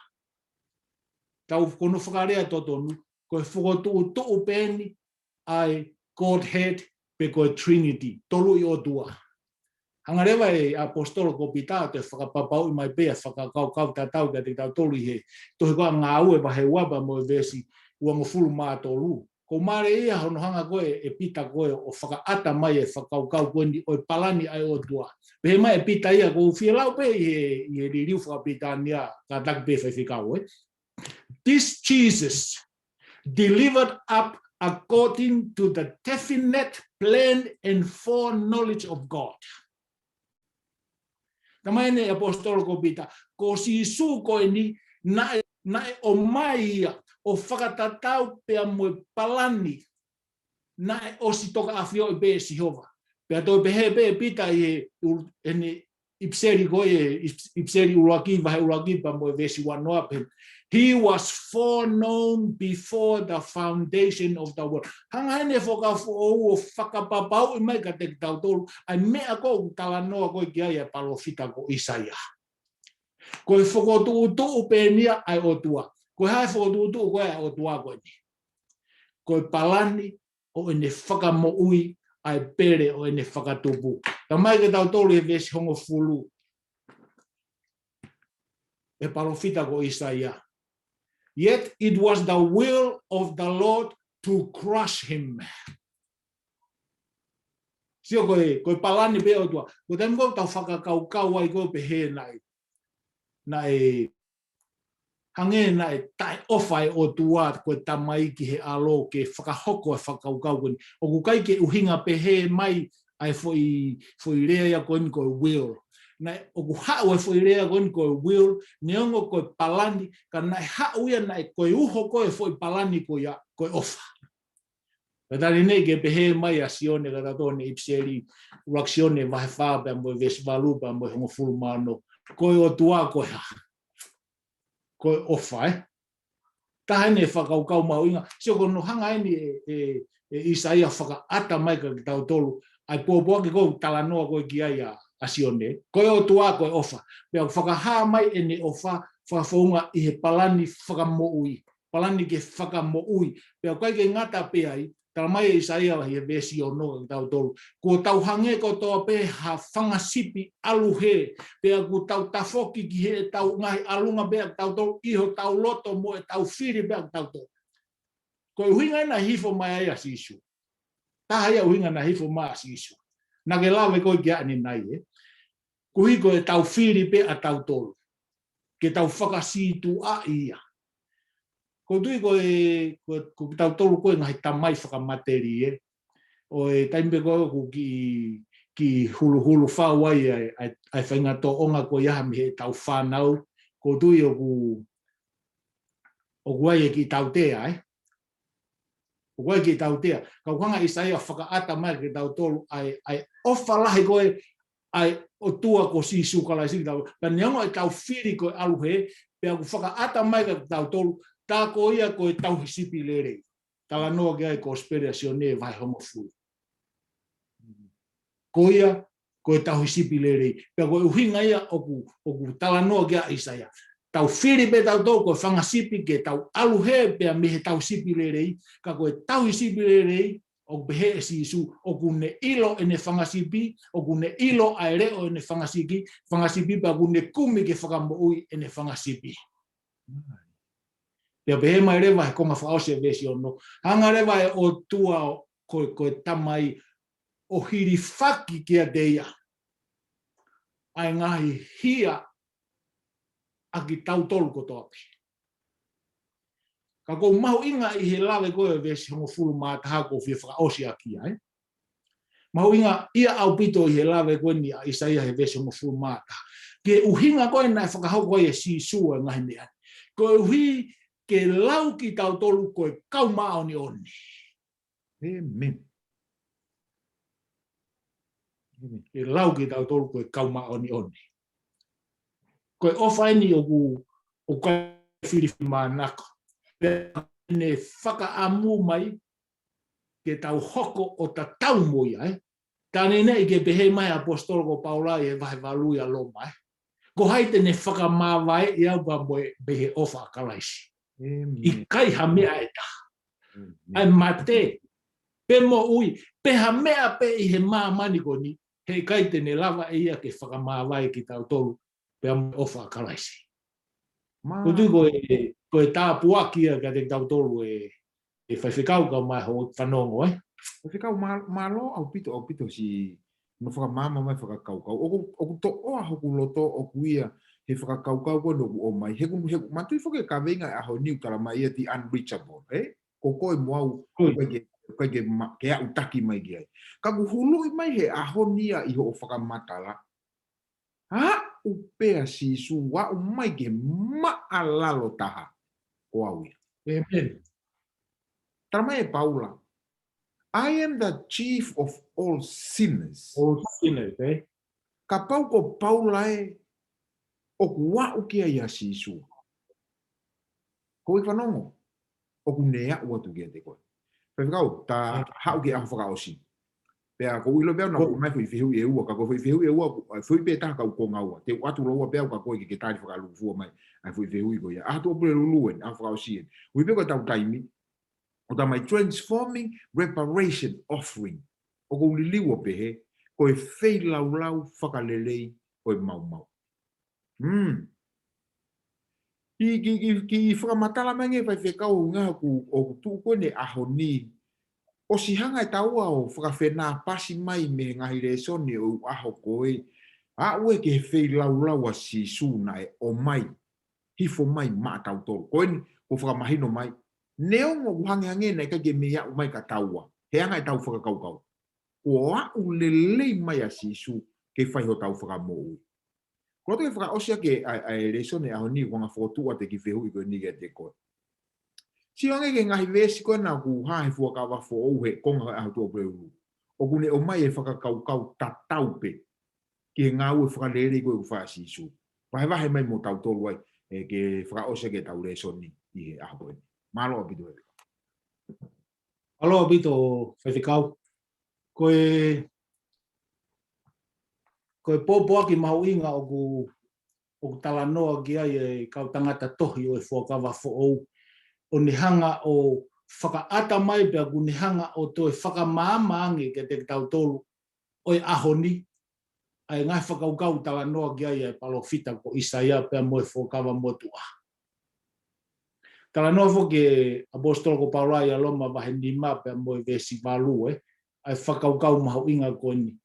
Tau ko hono fakalea totonu, ko e fokotuʻutuʻu pē eni ʻa e Godhead pe ko e Trinity, Toluʻi ʻOtua. Hanga leva ʻe he ʻaposetolo ko Pita ʻo toe fakapapauʻi mai pē ʻa e fakakaukau tatau kiate kitautolu ʻi he tohi ko ia Ngāue vahe ua pea mo e veesi uangofulu mā tolu. ʻOku mālie ia hono hanga ko ē ʻe Pita ko ē ʻo fakaʻata mai e fakakaukau ko eni ʻo e palani ʻa e ʻOtua. Pehē mai ʻe Pita ia, ʻoku ou fie lau pē ʻi he, ʻi he liliu fakapilitānia, kātaki pē Faifekau, ē. This Jesus delivered up according to the definite plan and foreknowledge of God. Talamai ʻe he ʻaposetolo ko Pita, ko Sīsū ko eni naʻe, naʻe ʻomai ia ʻo fakatatau pea mo e palani naʻe ʻosi tokaʻafioʻi pē ʻe Sihova. Pea toe pehē pē ʻe Pita ʻi he ul-, ʻene ʻipiseli ko ē, ʻip-, ʻipiseli ʻuluaki, vahe ʻuluaki pea mo e veesi uanoa pē. He was foreknown before the foundation of the world. Hanga heni e Fuakava Foʻou ʻo fakapapauʻi mai kiate kitautolu ʻa e meʻa ko ē ʻoku talanoa ko ē ki ai ʻa e palōfita ko ʻIsaia. Ko e fokotuʻutuʻu pē eni ia ʻa e ʻOtua. Ko e hā e fokotuʻutuʻu ko ē ʻa e ʻOtua ko eni? Ko e palani ʻo ʻene fakamoʻui ʻa e pele ʻo ʻene fakatupu. Talamai kiate kitautolu ʻi he veesi hongofulu ʻe he palōfita ko ʻIsaia, "Yet it was the will of the Lord to crush him." Sio, ko e, ko e palani pē ʻa e ʻOtua. Ko e taimi ko ē ʻoku tau fakakaukau ai ko ē pehē naʻe, naʻe hangē naʻe taʻeʻofa e ʻOtua ko e Tamai ki he ʻAlo ke fakahoko e fakakaukau ko eni. ʻOku ʻikai ke ʻuhinga pehē mai ʻa e foʻi, foʻi lea ia ko eni ko e will. naʻe ʻoku haʻu e foʻi lea ko eni ko e will, neongo ko e palani, ka naʻe haʻu ia naʻe ko e uho ko e foʻi palani ko ia, ko e ʻofa. Pea tali nei ke pehē mai ʻa Sione ka tato ne ʻipiseli, ʻuluaki Sione vahe fā pea mo e veesi valu pea mo e hongofulu mā ono. Ko e ʻOtua ko e hā? Ko e ʻofa, ē? Taha eni e fakakaukau mahuʻinga. Sio ko hono hanga eni ʻe, ʻe, ʻe ʻIsaia fakaʻata mai kia kitautolu ʻa e pōpoaki ko e talanoa ko e ki ai ʻa, ʻa Sione. Ko e ʻOtua ko e ʻofa. Pea ʻoku fakahā mai ʻene ʻofa fakafounga ʻi he palani fakamoʻui. Palani ke fakamoʻui. Pea ʻoku ʻikai ke ngata pē ai, tala mai ʻe ʻIsaia ʻi he veesi ono kia kitautolu. Kuo tau hangē kotoa pē ha fanga sipi ʻalu hē, pea kuo tau tafoki ki heʻetau ngaahi ʻalunga pē ʻa kitautolu ʻi hotau loto mo ʻetau fili pē ʻa kitautolu. Ko e ʻuhinga ena hifo mai ai ʻa Sīsū. Taha ia ʻuhinga naʻe hifo mai ai ʻa Sīsū. Naʻa ke lave ko e ki ai ʻanenai, ē. Koeʻuhi ko ʻetau fili pē ʻa tautolu. Ke tau fakasītuʻaʻi ia. ʻOku ou tui ko e, ko, ko kitautolu ko e ngaahi tamai fakamatelie. ʻO e taimi pē ko ē ʻoku kiʻi, kiʻi huluhulu fau ai ʻa e, ʻa e, ʻa e faʻahinga tōʻonga ko ia mei heʻetau fānau. ʻOku ou tui ʻoku, ʻoku ʻi ai e kiʻi tautea, ē. ʻOku ʻi ai e kiʻi tautea. Ka ʻoku hanga ʻe ʻIsaia fakaʻata mai kia kitautolu ʻa e, ʻa e ʻofa lahi ko ē ʻa e ʻOtua ko Sīsū Kalaisi kia kitautolu. Pea neongo ʻetau fili ko e ʻalu hē, pea ʻoku fakaʻata mai kia kitautolu, tā ko ia ko e tauhi sipi lelei. Talanoa ki ai e Kosipeli ʻa Sione vahe hongofulu. Ko ia, ko e tauhi sipi lelei. Pea ko e ʻuhinga ia ʻoku, ʻoku talanoa ki ai ʻa ʻIsaia. Tau fili pē tautolu ko e fanga sipi ke tau ʻalu hē pea mei he tauhi sipi lelei, ka ko e tauhi sipi lelei, ʻoku pehē ʻe Sīsū, ʻoku ne ʻilo ʻene fanga sipi, ʻoku ne ʻilo ʻa e leʻo ʻene fanga sipi, fanga sipi pea ʻoku ne kumi ke fakamoʻui ʻene fanga sipi. Pea pehē mai leva he konga fakaʻosi ʻa e veesi ono. Hanga leva ʻe he ʻOtua ko, ko e Tamai ʻo hilifaki kiate ia ʻa e ngaahi hia ʻa kitautolu kotoa pē. Ka ʻoku mahuʻinga ʻi he lave ko e veesi hongofulu mā taha ʻoku ou fie fakaʻosi ʻaki ia, ē. Mahuʻinga ia ʻaupito ʻi he lave ko eni ʻa ʻIsaia he veesi hongofulu mā taha. Ki he ʻuhinga ko ē naʻe fakahoko ai ʻe Sīsū ʻa e ngaahi meʻa ni. Koeʻuhi ke lau kitautolu ko e kau māʻoniʻoni. ʻĒmeni. ʻĒmeni. Ke lau kitautolu ko e kau māʻoniʻoni. Ko e ʻofa eni ʻoku, ʻoku ʻikai filifili manako. Pea ne fakaʻamu mai ke tau hoko ʻo tatau mo ia, ē. Tali nei ke pehē mai ʻaposetolo ko Paula ʻi he vahe valu ʻa Loma, ē. Ko hai te ne fakamāvaeʻi au pea mo e, mei he ʻofa ʻa Kalaisi? ʻĒmeni. ʻIkai ha meʻa ʻe taha. ʻĒmeni. ʻA e mate, pe moʻui, pe ha meʻa pē ʻi he māmani ko eni, heʻikai te ne lava ʻe ia ke fakamāvae kitautolu pea mo e ʻofa ʻa Kalaisi. Mā- ʻOku ou tui ko e, ko e tāpuaki ia kiate kitautolu ē, ʻe Faifekau kae ʻumaʻā hoʻo fanongo, ē. Faifekau, mā-, mālō ʻaupito, ʻaupito siʻi hono fakamaama mai fakakaukau. ʻOku, ʻoku toʻoa hoku loto ʻoku ʻi ai e fakakaukau ko eni ʻoku ʻomai. He ʻoku, he ʻoku manatuʻi foki e kaveinga ʻo e ʻaho ni ʻoku tala mai ia the unreachable, ē? Ko koe mo au, ʻoku ʻikai ke, ʻoku ʻikai ke ma-, ke aʻutaki mai ki ai. Ka ʻoku huluʻi mai he ʻaho ni ia ʻi hoʻo fakamatala. Aʻu pē ʻa Sīsū, aʻu mai ki he maʻalalo taha ʻo au ia. ʻĒmeni. Tala mai ʻe Paula, "I am the chief of all sinners." All sinners, ē? Kapau ko Paula ē, ʻoku aʻu ki ai ʻa Sīsū. Ko e fanongo, ʻoku ne aʻu atu kiate koe. Faifekau, ta haʻu ki he ʻaho fakaʻosi. Pea ʻoku ou ʻilo pē au naʻa ʻoku ʻomai foʻi fehuʻi ʻe ua, ka ko e foʻi fehuʻi ʻe ua, ʻa e foʻi pē taha ka ʻoku konga ua. Te u ʻatu lōua pē au ka ko e ke ke tali fakalūkufua mai ʻa e foʻi fehuʻi ko ia. ʻAho Tuʻapulelulu eni, ʻaho fakaʻosi eni. Ui pē ko e tau taimi, ʻo tala mai transforming reparation offering. ʻOku ou liliu ʻo pehē, ko e feilaulau fakalelei ʻo e maumau. Hmm. Ki, ki, ki, ki fakamatala mai ange Faifekau, ʻuhinga ʻoku, ʻoku tuʻu ko eni ʻaho ni. ʻOsi hanga ʻe taua ʻo fakafenāpasi mai mei he ngaahi lēsoni ʻo e ʻaho ko ē. Aʻu ē ki he feilaulau ʻa Sīsū naʻe ʻomai. Hifo mai maʻatautolu. Ko eni, ʻoku fakamahino mai. Neongo ʻoku hangehangē naʻe ʻikai ke mei aʻu mai kia taua. He anga ʻetau fakakaukau. Kuo aʻu lelei mai ʻa Sīsū ke fai hotau fakamoʻui. Ko e toe fakaʻosi ʻaki ʻa e, ʻa e lēsoni ʻo e ʻaho ni, ko e ngaahi fokotuʻu atu ki he fehuʻi ko eni kiate koe. Sio ange ki he ngaahi veesi ko ena ʻoku hā he Fuakava Foʻou he konga ʻo e ʻaho tuʻapulelulu. ʻOku ne ʻomai e fakakaukau tatau pē ki he ngāue fakalelei ko ē ʻoku fai ʻe Sīsū. Vahevahe mai mo tautolu ai, ē, ke fakaʻosi ʻaki ʻetau lēsoni ʻi he ʻaho ko eni. Mālō ʻaupito ē. Mālō ʻaupito, Faifekau. Ko e, ko e pōpoaki mahuʻinga ʻoku, ʻoku talanoa ki ai e kau tangata tohi ʻo e Fuakava Foʻou, ʻo ne hanga ʻo fakaʻata mai pea ʻoku ne hanga ʻo toe fakamaama ange kiate kitautolu ʻo e ʻaho ni, ʻa e ngaahi fakakaukau talanoa ki ai ʻa e palōfita ko ʻIsaia pea mo e Fuakava Motuʻa. Talanoa foki e ʻapositolo ko Paula ʻia Loma vahe nima pea mo e veesi valu, ē, ʻa e fakakaukau mahuʻinga ko eni.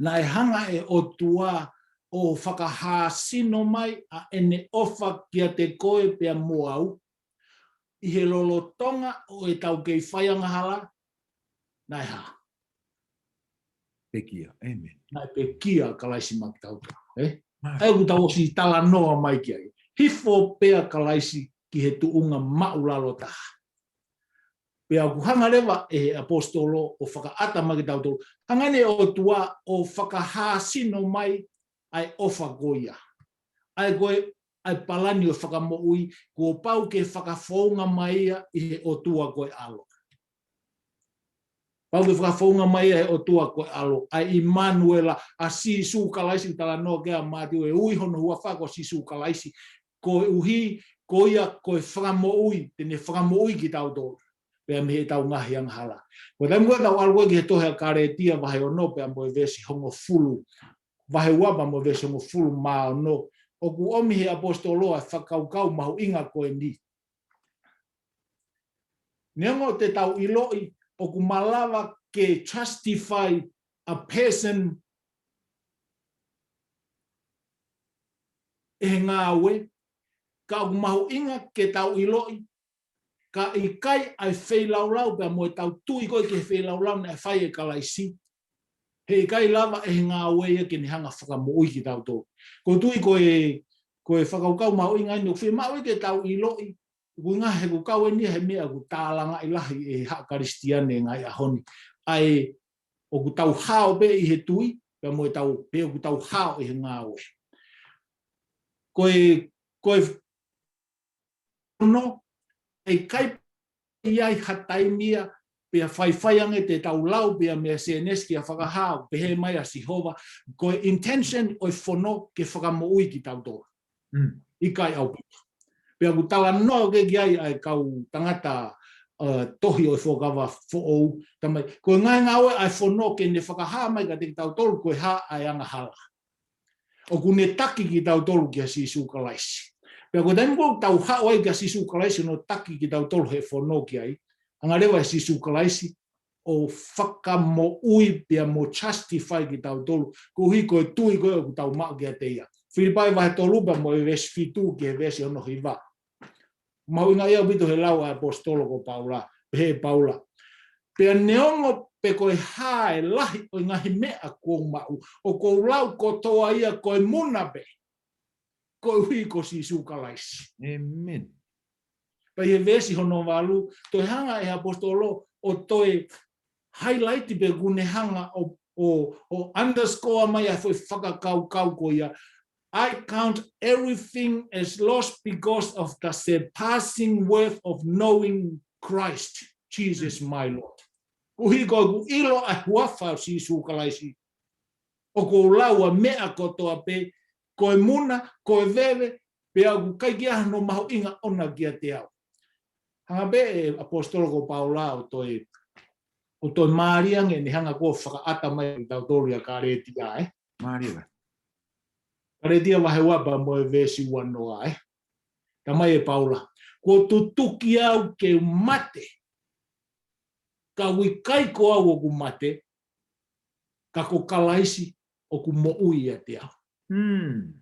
Naʻe hanga ʻe he ʻOtua ʻo fakahāsino mai ʻa ʻene ʻofa kiate koe pea mo au, ʻi he lolotonga ʻo ʻetau kei faiangahala, naʻe hā? Pekia. ʻĒmeni. Naʻe pekia ʻa Kalaisi maʻa kitautolu, ē? Mālō. ʻA ia ʻoku tau ʻosi talanoa mai ki ai. Hifo pē ʻa Kalaisi ki he tuʻunga māʻulalo taha. Pea ʻoku hanga leva ʻe he ʻapositolo ʻo fakaʻata mai kiate kitautolu. Hanga ʻe he ʻOtua ʻo fakahāsino mai ʻa e ʻofa ko ia. ʻA e ko e, ʻa e palani ʻo e fakamoʻui, kuo pau ke fakafounga mai ia ʻi he ʻOtua ko e ʻAlo. Pau ke fakafounga mai ia ʻe he ʻOtua ko e ʻAlo, ʻa e ʻImanuela, ʻa Sīsū Kalaisi, talanoa ki ai ʻa Mātiu, ʻe ui hono huafa ko Sīsū Kalaisi, koeʻuhi ko ia ko e fakamoʻui, te ne fakamoʻui kitautolu pea mei heʻetau ngaahi angahala. Ko e taimi ko ē ʻoku tau ʻalu ko ē ki he tohi ʻa Kalētia vahe ono pea mo e veesi hongofulu, vahe ua pea mo e veesi hongofulu mā ono, ʻoku ʻomi ʻe he ʻapositolo ʻa e fakakaukau mahuʻinga ko eni. Neongo te tau ʻiloʻi ʻoku malava ke justify a person ʻe he ngāue, ka ʻoku mahuʻinga ke tau ʻiloʻi ka ʻikai ʻa e feilaulau pea mo ʻetau tui ko ē ki he feilaulau naʻe fai ʻe Kalaisi, heʻikai lava ʻe he ngāue ia ke ne hanga fakamoʻui kitautolu. Ko e tui ko e, ko e fakakaukau mahuʻinga eni ʻoku fiemaʻu ke tau ʻiloʻi, ʻuhinga he ʻoku kau eni he meʻa ʻoku tālangaʻi lahi ʻe he haʻa Kalisitiane he ngaahi ʻaho ni. ʻA e ʻoku tau hao pē ʻi he tui, pea mo ʻetau, pe ʻoku tau hao ʻi he ngāue. Ko e, ko e fono, ʻe ʻikai ʻi ai ha taimi ia, pea faifai ange te tau lau pea mei Sēnesi kia Fakahā, pehē mai ʻa Sihova, ko e intention ʻo e fono ke fakamoʻui kitautolu. Mm. ʻIkai ʻaupito. Pea ʻoku talanoa ko ē ki ai ʻa e kau tangata, uh, tohi ʻo e Fuakava Foʻou, tamai, ko e ngaahi ngāue ʻa e fono ke ne fakahā mai kiate kitautolu ko e hā ʻa e angahala. ʻOku ne taki kitautolu kia Sīsū Kalaisi. Pea ko e taimi ko ē ʻoku tau haʻu ai kia Sīsū Kalaisi ʻo ne taki kitautolu he fono ki ai, hanga leva ʻe Sīsū Kalaisi ʻo fakamoʻui pea mo justify kitautolu, koeʻuhi ko e tui ko ē ʻoku tau maʻu kiate ia. Filipai vahe tolu pea mo e veesi fitu ki he veesi hono hiva. Mahuʻinga ia ʻaupito he lau ʻa e ʻapositolo ko Paula, pehē ʻe Paula. Pea neongo pe ko e hā e lahi ʻo e ngaahi meʻa kuo u maʻu, ʻoku ou lau kotoa ia ko e muna pē, koeʻuhi ko Sīsū Kalaisi. ʻĒmeni. Pea ʻi he veesi hono valu, toe hanga ʻe he ʻapositolo ʻo toe highlight pe ʻoku ne hanga ʻo, ʻo, ʻo underscore mai ʻa e foʻi fakakaukau ko ia. "I count everything as loss because of the surpassing worth of knowing Christ, Jesus my Lord." Koeʻuhi ko ʻeku ʻilo ʻa e huafa ʻo Sīsū Kalaisi, ʻoku ou lau ʻa e meʻa kotoa pē ko e muna, ko e veve, pea ʻoku ʻikai ke ʻi ai hano mahuʻinga ʻona kiate au. Hanga pē ʻe he ʻapositolo ko Paula ʻo toe, ʻo toe mālie ange ʻene hanga ko ē ʻo fakaʻata mai kiate kitautolu ʻia Kalētia, ē? Mālie. Kalētia vahe ua pea mo e veesi uanoa, ē? Talamai ʻe Paula, "Kuo tutuki au ke u mate, ka ʻoku ʻikai ko au ʻoku mate, ka ko Kalaisi ʻoku moʻui ʻiate au." Hmm.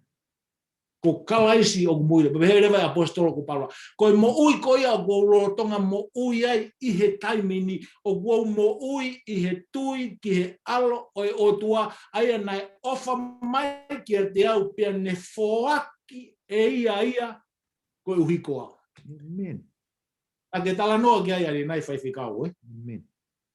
Ko Kalaisi ʻoku moʻui. Pehē leva ʻe he ʻaposetolo ko Paula, ko e moʻui ko ia ʻoku ou lolotonga moʻui ai ʻi he taimi ni, ʻoku ou moʻui ʻi he tui ki he ʻAlo ʻo e ʻOtua, ʻa ia naʻe ʻofa mai kiate au pea ne foaki ʻe ia ia koeʻuhi ko au. ʻĒmeni. ʻA ke talanoa ki ai ʻa e ʻanenai faifekau, ē? ʻĒmeni.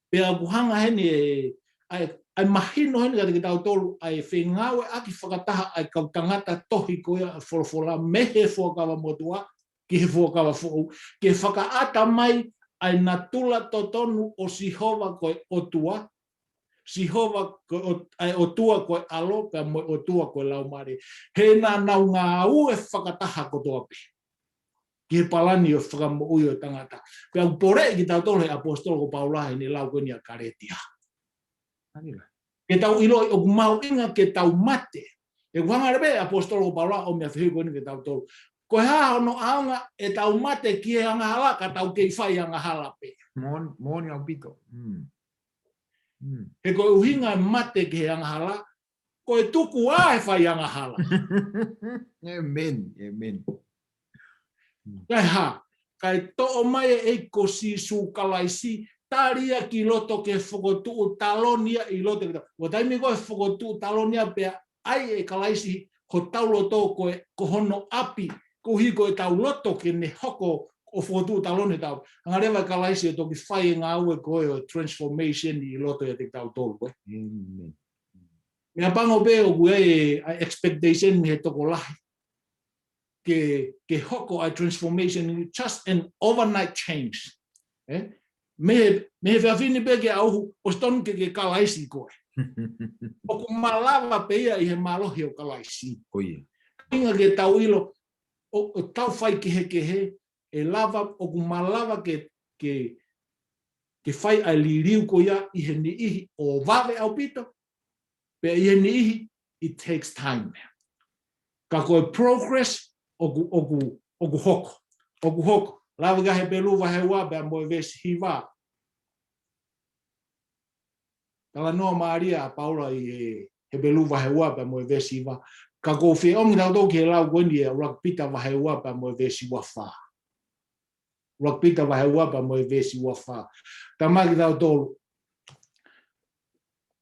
Pea ʻoku hanga heni ʻe, ʻa e, ʻa e mahino heni kiate kitautolu, ʻa e fengāueʻaki fakataha ʻa e kau tangata tohi ko ia ʻa e folofola mei he Fuakava Motuʻa ki he Fuakava Foʻou, ke fakaʻata mai ʻa e natula totonu ʻo Sihova ko e ʻOtua, Sihova ko e ʻo-, ʻa e ʻOtua ko e ʻAlo, pea mo e ʻOtua ko e Laumālie. He naʻa nau ngāue fakataha kotoa pē ki he palani ʻo e fakamoʻui ʻo e tangata. Pea ʻoku poleʻi kitautolu ʻe he ʻaposetolo ko Paula heʻene lau ko eni ʻa Kalētia. ʻAnila. Ke tau ʻiloʻi ʻoku mahuʻinga ke tau mate. ʻOku hanga leva ʻe he ʻaposetolo ko Paula ʻo ʻomai ʻa e fehuʻi ko eni kiate kitautolu. Ko e hā hono ʻaonga ʻetau mate ki he angahala ka tau kei fai angahala pē? Moʻoni, moʻoni ʻaupito. Mm. Mm. He ko e ʻuhinga e mate ki he angahala, ko e tuku ā e fai angahala. ʻĒmeni, ʻēmeni. Kae hā, kae toʻo mai ʻe he ʻEiki ko Sīsū Kalaisi, tali ia ki loto ke fokotuʻu taloni ia ʻi loto kita. Ko e taimi ko ē fokotuʻu taloni ia pea ʻai ʻe Kalaisi hotau loto ko e, ko hono ʻapi, koeʻuhi ko ʻetau loto ke ne hoko ʻo fokotuʻu taloni tau. Hanga leva ʻe Kalaisi ʻo toki fai e ngāue ko ē ʻo transformation ʻi loto ʻiate kitautolu, ē. ʻĒmeni. Meʻapango pē ʻoku ʻi ai e, ʻa e expectation mei he tokolahi ke, ke hoko ʻa e transformation, just an overnight change. Ē? Mei he, mei he efiafi ni pē ke ʻauhu, ʻosi tonu ke ke Kalaisi koe. ʻOku malava pē ia ʻi he mālohi ʻo Kalaisi. Ko ia. Kāinga, ke tau ʻilo, ʻo, ʻo tau faikehekehe, ʻe lava, ʻoku malava ke, ke, ke fai ʻa e liliu ko ia ʻi he niʻihi ʻo vave ʻaupito, pea ʻi he niʻihi, it takes time. Ka ko e progress, ʻoku, ʻoku, ʻoku hoko. ʻOku hoko. Lave ki ai Hepelū vahe ua pea mo e veesi hiva. Talanoa mālie ʻa Paula ʻi he Hepelū vahe ua pea mo e veesi hiva. Ka ʻoku ou feʻunga tautolu ki he lau ko eni ʻa e ʻuluaki Pita vahe ua pea mo e veesi ua fā. ʻUluaki Pita vahe ua pea mo e veesi ua fā. Talamai kiate kitautolu,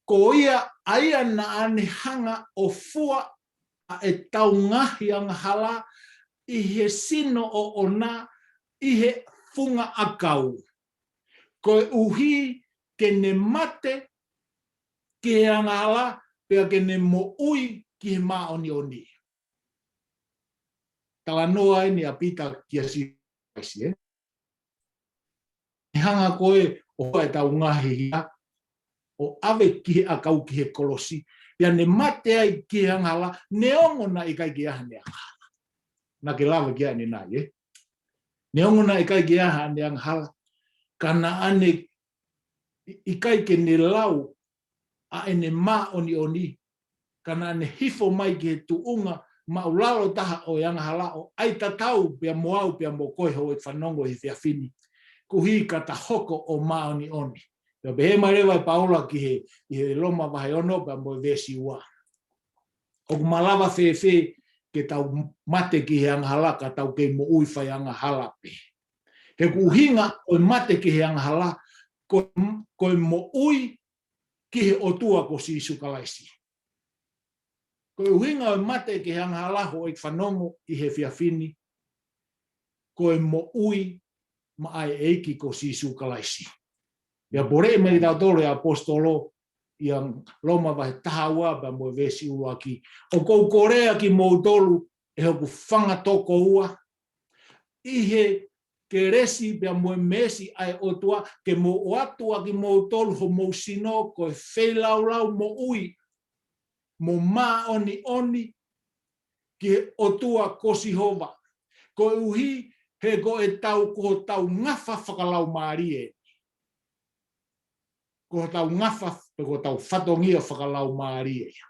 ko ia ʻa ia naʻa ne hanga ʻo fua ʻa ʻetau ngaahi angahala ʻi he sino ʻoʻona ʻi he funga ʻakau, koeʻuhi ke ne mate ki he angahala, pea ke ne moʻui ki he māʻoniʻoni. Talanoa eni ʻa Pita kia Sīsū Kalaisi, ē? ʻE hanga ko ē ʻo fua ʻetau ngaahi hia, ʻo ʻave ki he ʻakau ki he kolosi, pea ne mate ai ki he angahala, neongo naʻe ʻikai ke ʻi ai haʻane angahala. Naʻa ke lave ki ai ʻanenai, ē? Neongo naʻe ʻikai ke ʻi ai haʻane angahala, ka naʻa ne ʻi-, ʻikai ke ne lau ʻa ʻene māʻoniʻoni, ka naʻa ne hifo mai ki he tuʻunga māʻulalo taha ʻo e angahala, ʻo ʻai tatau pea mo au pea mo koe, houʻeiki fanongo, he efiafi ni, koeʻuhi ka ta hoko ʻo māʻoniʻoni. Pea pehē mai leva ʻe Paula ki he, ʻi he Loma vahe ono pea mo e veesi ua. ʻOku malava fēfē ke tau mate ki he angahala ka tau kei moʻui fai angahala pē? He ko e ʻuhinga ʻo e mate ki he angahala, ko, ko e moʻui ki he ʻOtua ko Sīsū Kalaisi. Ko e ʻuhinga ʻo e mate ki he angahala, houʻeiki fanongo, ʻi he efiafi ni, ko e moʻui maʻa e ʻEiki ko Sīsū Kalaisi. Pea poleʻi mai kiate kitautolu ʻe he ʻaposetolo ʻia Loma vahe taha ua pea mo e veesi ʻuluaki. ʻOku ou kole ʻa kimoutolu, ʻe hoku fanga tokoua, ʻi he kelesi pea mo e meesi ʻa e ʻOtua, ke mou ʻoatu ʻa kimoutolu homou sino ko e feilaulau moʻui mo māʻoniʻoni ki he ʻOtua ko Sihova. Koeʻuhi he ko ʻetau, ko hotau ngafa fakalaumālie. Ko hotau ngafa, pe ko hotau fatongia fakalaumālie ia.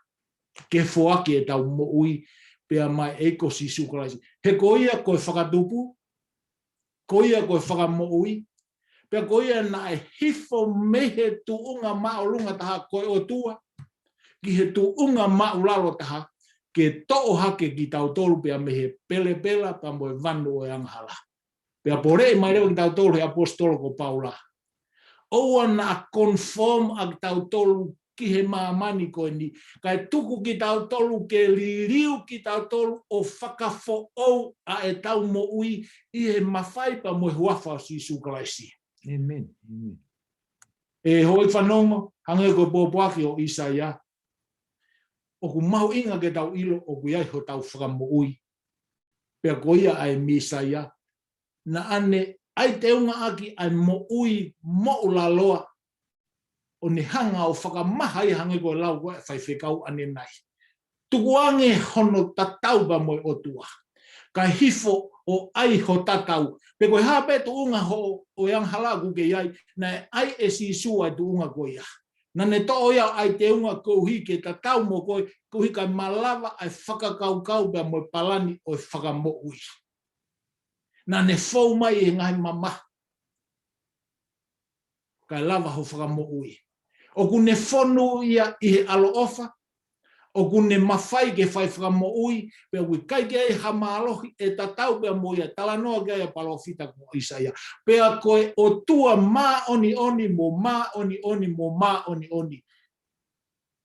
Ke foaki ʻetau moʻui pea maʻa e ʻEiki ko Sīsū Kalaisi. He ko ia ko e fakatupu, ko ia ko e fakamoʻui, pea ko ia naʻe hifo mei he tuʻunga māʻolunga taha ko e ʻOtua, ki he tuʻunga māʻulalo taha, ke toʻo hake kitautolu pea mei he pelepela pea mo e vanu ʻo e angahala. Pea poleʻi mai leva kitautolu he ʻaposetolo ko Paula. ʻOua naʻa conform ʻa kitautolu ki he māmani ko eni, kae tuku kitautolu ke liliu kitautolu ʻo fakafoʻou ʻa ʻetau moʻui ʻi he mafai pea mo e huafa ʻo Sīsū Kalaisi. ʻĒmeni. ʻĒmeni. ʻE houʻeiki fanongo, hangē ko e pōpoaki ʻo ʻIsaia, ʻoku mahuʻinga ke tau ʻilo ʻoku ʻi ai hotau fakamoʻui. Pea ko ia ʻa e Mīsaia, naʻa ne ʻai teunga ʻaki ʻa e moʻui moʻulaloa, ʻo ne hanga ʻo fakamaha ia hangē ko e lau ko ē ʻa e faifekau ʻanenai. Tukuange hono tatau pea mo e ʻOtua, kae hifo ʻo ʻai ho tatau. Pe ko e hā pē tuʻunga ho, ʻo e angahala ʻoku ke ʻi ai, naʻe ʻai ʻe Sīsū ʻa e tuʻunga ko ia. Naʻa ne toʻo ia ʻo ʻai teunga koeʻuhi ke tatau mo koe, koeʻuhi kae malava ʻa e fakakaukau pea mo e palani ʻo e fakamoʻui. Naʻa ne fou mai ʻi he ngaahi mamahi kae lava ho fakamoʻui. ʻOku ne fonu ia ʻi he ʻaloʻofa, ʻoku ne mafai ke fai fakamoʻui, pea ʻoku ʻikai ke ʻi ai ha mālohi ʻe tatau pea mo ia, talanoa ki ai ʻa e palōfita ko ʻIsaia. Pea ko e ʻOtua māʻoniʻoni mo māʻoniʻoni mo māʻoniʻoni.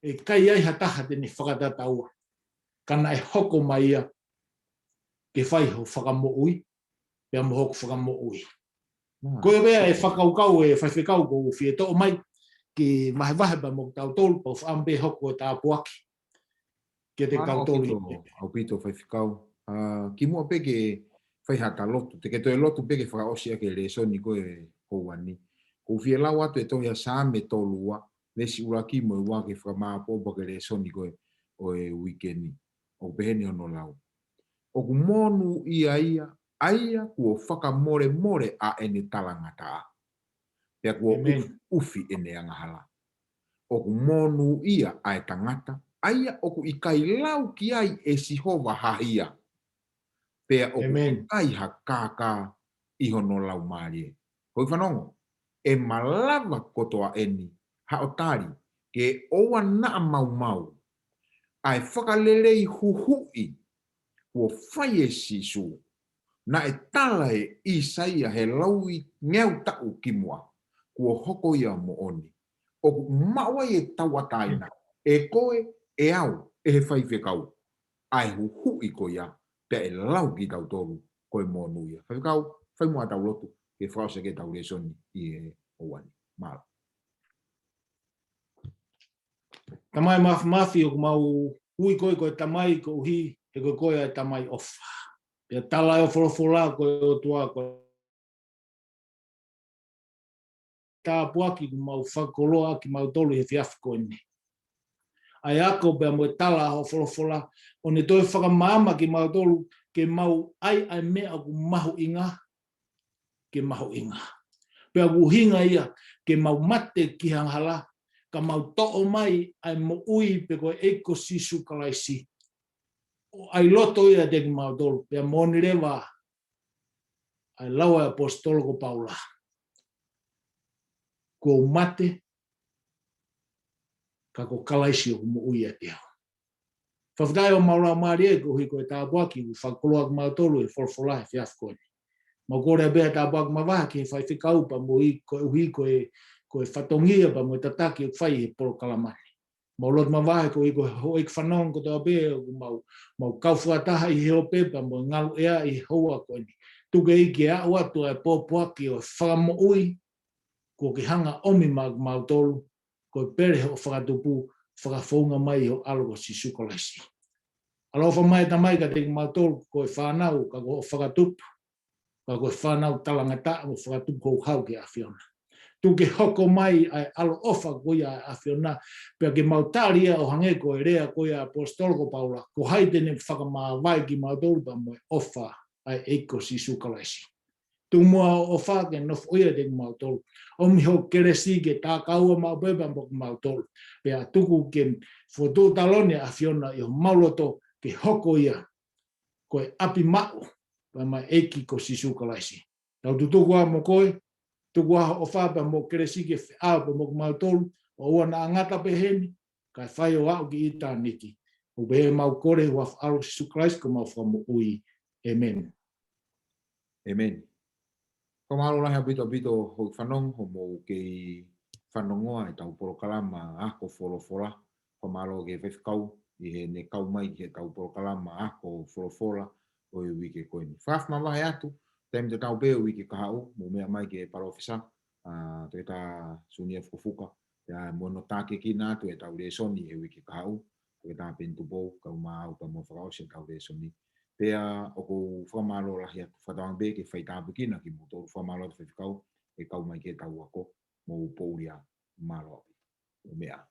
ʻE ʻikai ʻi ai ha taha te ne fakatataua. Ka naʻe hoko mai ia ke fai ho fakamoʻui, pea mo hoku fakamoʻui. Ko ia pē ʻa e fakakaukau ʻa e faifekau ʻoku ou fie toʻo mai, ke vahevahe pea mo kitautolu, pea ʻofa ʻamu pē hoko e tāpuaki kiate kitautolu. ʻAupito, ʻaupito faifekau. ʻA, kimuʻa pē ke fai haʻata lotu. Te ke toe lotu pē ke fakaʻosi ʻaki e lēsoni ko ē houa ni. ʻOku ou fie lau atu e tohi ʻa Saame tolu ua, veesi ʻuluaki mo e ua ke fakamāʻopoʻopo ʻaki e lēsoni ko ē ʻo e uike ni. ʻOku pehē ni hono lau. ʻOku monūʻia ia, ʻa ia kuo fakamolemole ʻa ʻene talangataʻa. Pea kuo ʻufiʻufi ʻene angahala. ʻOku monūʻia ʻa e tangata, ʻa ia ʻoku ʻikai lau ki ai ʻe Sihova ha hia. Pea ʻoku ʻikai ha kākā ʻi hono laumālie. Houʻeiki fanongo, ʻe malava kotoa eni haʻo tali ke ʻoua naʻa maumau ʻa e fakalelei huhuʻi kuo fai ʻe Sīsū. Naʻe tala ʻe ʻIsaia he lauingeau taʻu kimuʻa, kuo hoko ia moʻoni. ʻOku maʻu ai e tauʻatāina ʻe koe, ʻe au, ʻe he faifekau, ʻa e huhuʻi ko ia, pea ʻe lau kitautolu ko e monūʻia. Faifekau, fai muʻa ʻetau lotu ke fakaʻosi ʻaki ʻetau lēsoni ʻi he houa ni. Mālō. Tamai Māfimafi, ʻoku mau ui koe ko e Tamai koeʻuhi he ko koe ʻa e Tamai ʻofa. Pea tala ʻe ho folofola ko e ʻOtua ko e tāpuaki ʻoku mau fakakoloa ʻaki kimautolu he efiafi ko eni. ʻA e ako pea mo e tala ho folofola, ʻo ne toe fakamaama kimautolu ke mau ʻai ʻa e meʻa ʻoku mahuʻinga ke mahuʻinga. Pea ʻoku ʻuhinga ia ke mau mate ki he angahala, ka mau toʻo mai ʻa e moʻui pē ko e ʻEiki ko Sīsū Kalaisi. ʻO ʻai loto ia kiate kimautolu, pea moʻoni leva ʻa e lau ʻa e ʻaposetolo ko Paula. Kuo u mate, ka ko Kalaisi ʻoku moʻui ʻiate au. Fakafetaʻi ʻoku mau laumālie koeʻuhi ko e tāpuaki ʻoku fakakoloa ʻaki kimautolu he folofola he efiafi ko eni. Mau kole pē ʻa e tāpuaki mavahe ki he faifekau pea mo e, koeʻuhi ko e, ko e fatongia pea mo e tataki ʻoku fai he polokalama ni. Mau lotu mavahe koeʻuhi ko e houʻeiki fanongo kotoa pē ʻoku mau, mau kau fakataha ʻi he ope pea mo e ngaluʻea ʻi he houa ko eni. Tuku ʻEiki ke aʻu atu ʻa e pōpoaki ʻo e fakamoʻui, kuo ke hanga ʻomi maʻa kimautolu, ko e pele hoʻo fakatupu, fakafounga mai ʻi ho ʻAlo ko Sīsū Kalaisi. ʻAloʻofa mai Tamai kiate kimautolu, ko e fānau, ka ko hoʻo fakatupu, ka ko e fānau talangataʻa mo fakatupu houhau ki he ʻAfiona. Tuku ke hoko mai ʻa e ʻaloʻofa ko ia ʻa e ʻAfiona, pea ke mau tali ia ʻo hangē ko e lea ko ia ʻa e ʻaposetolo ko Paula, ko hai te ne fakamāvae kimautolu pea mo e ʻofa ʻa e ʻEiki ko Sīsū Kalaisi. Tuku muʻa hoʻo ʻofa ke nofo ʻiate kimautolu. ʻOmi hoʻo kelesi ke tākaua maʻu pē pea mo kimautolu. Pea tuku ke fokotuʻu taloni ʻa e ʻAfiona ʻi homau loto ke hoko ia ko e ʻapi maʻu pea mo e ʻEiki ko Sīsū Kalaisi. Tau tutuku ā mo koe, tuku ā hoʻo ʻofa pea mo e kelesi ke feʻao pea mo kimautolu, ʻo ʻoua naʻa ngata pē heni, kae fai ʻo aʻu ki ʻitāniti. ʻOku pehē ʻemau kole ʻi he huafa ʻo Sīsū Kalaisi ko homau Fakamoʻui. ʻĒmeni. ʻĒmeni. Fakamālō lahi ʻaupito ʻaupito hoʻo fanongo, hoʻomou kei fanongoa ʻetau polokalama Ako Folofola. Fakamālō ki he faifekau ʻi heʻene kau mai ki heʻetau polokalama Ako Folofola ʻo e uike ko eni. Fakamavahe atu, taimi tatau pē ʻo e uike kahaʻu, mou meʻa mai ki he palōfesa, ʻa, Toketā Sunia Fukofuka, pea mo hono tākiekina atu ʻetau lēsoni ʻi he uike kahaʻu, Toketā Peni Tupou, kau maʻau pea mo fakaʻosi ʻetau lēsoni. Pea ʻoku ou fakamālō lahi atu, fakatauange pē ke faitāpuekina kimoutolu, fakamālō atu faifekau, ʻi he kau mai ki heʻetau ako, mou poʻuli ā, mālō ʻaupito. Mou meʻa ā.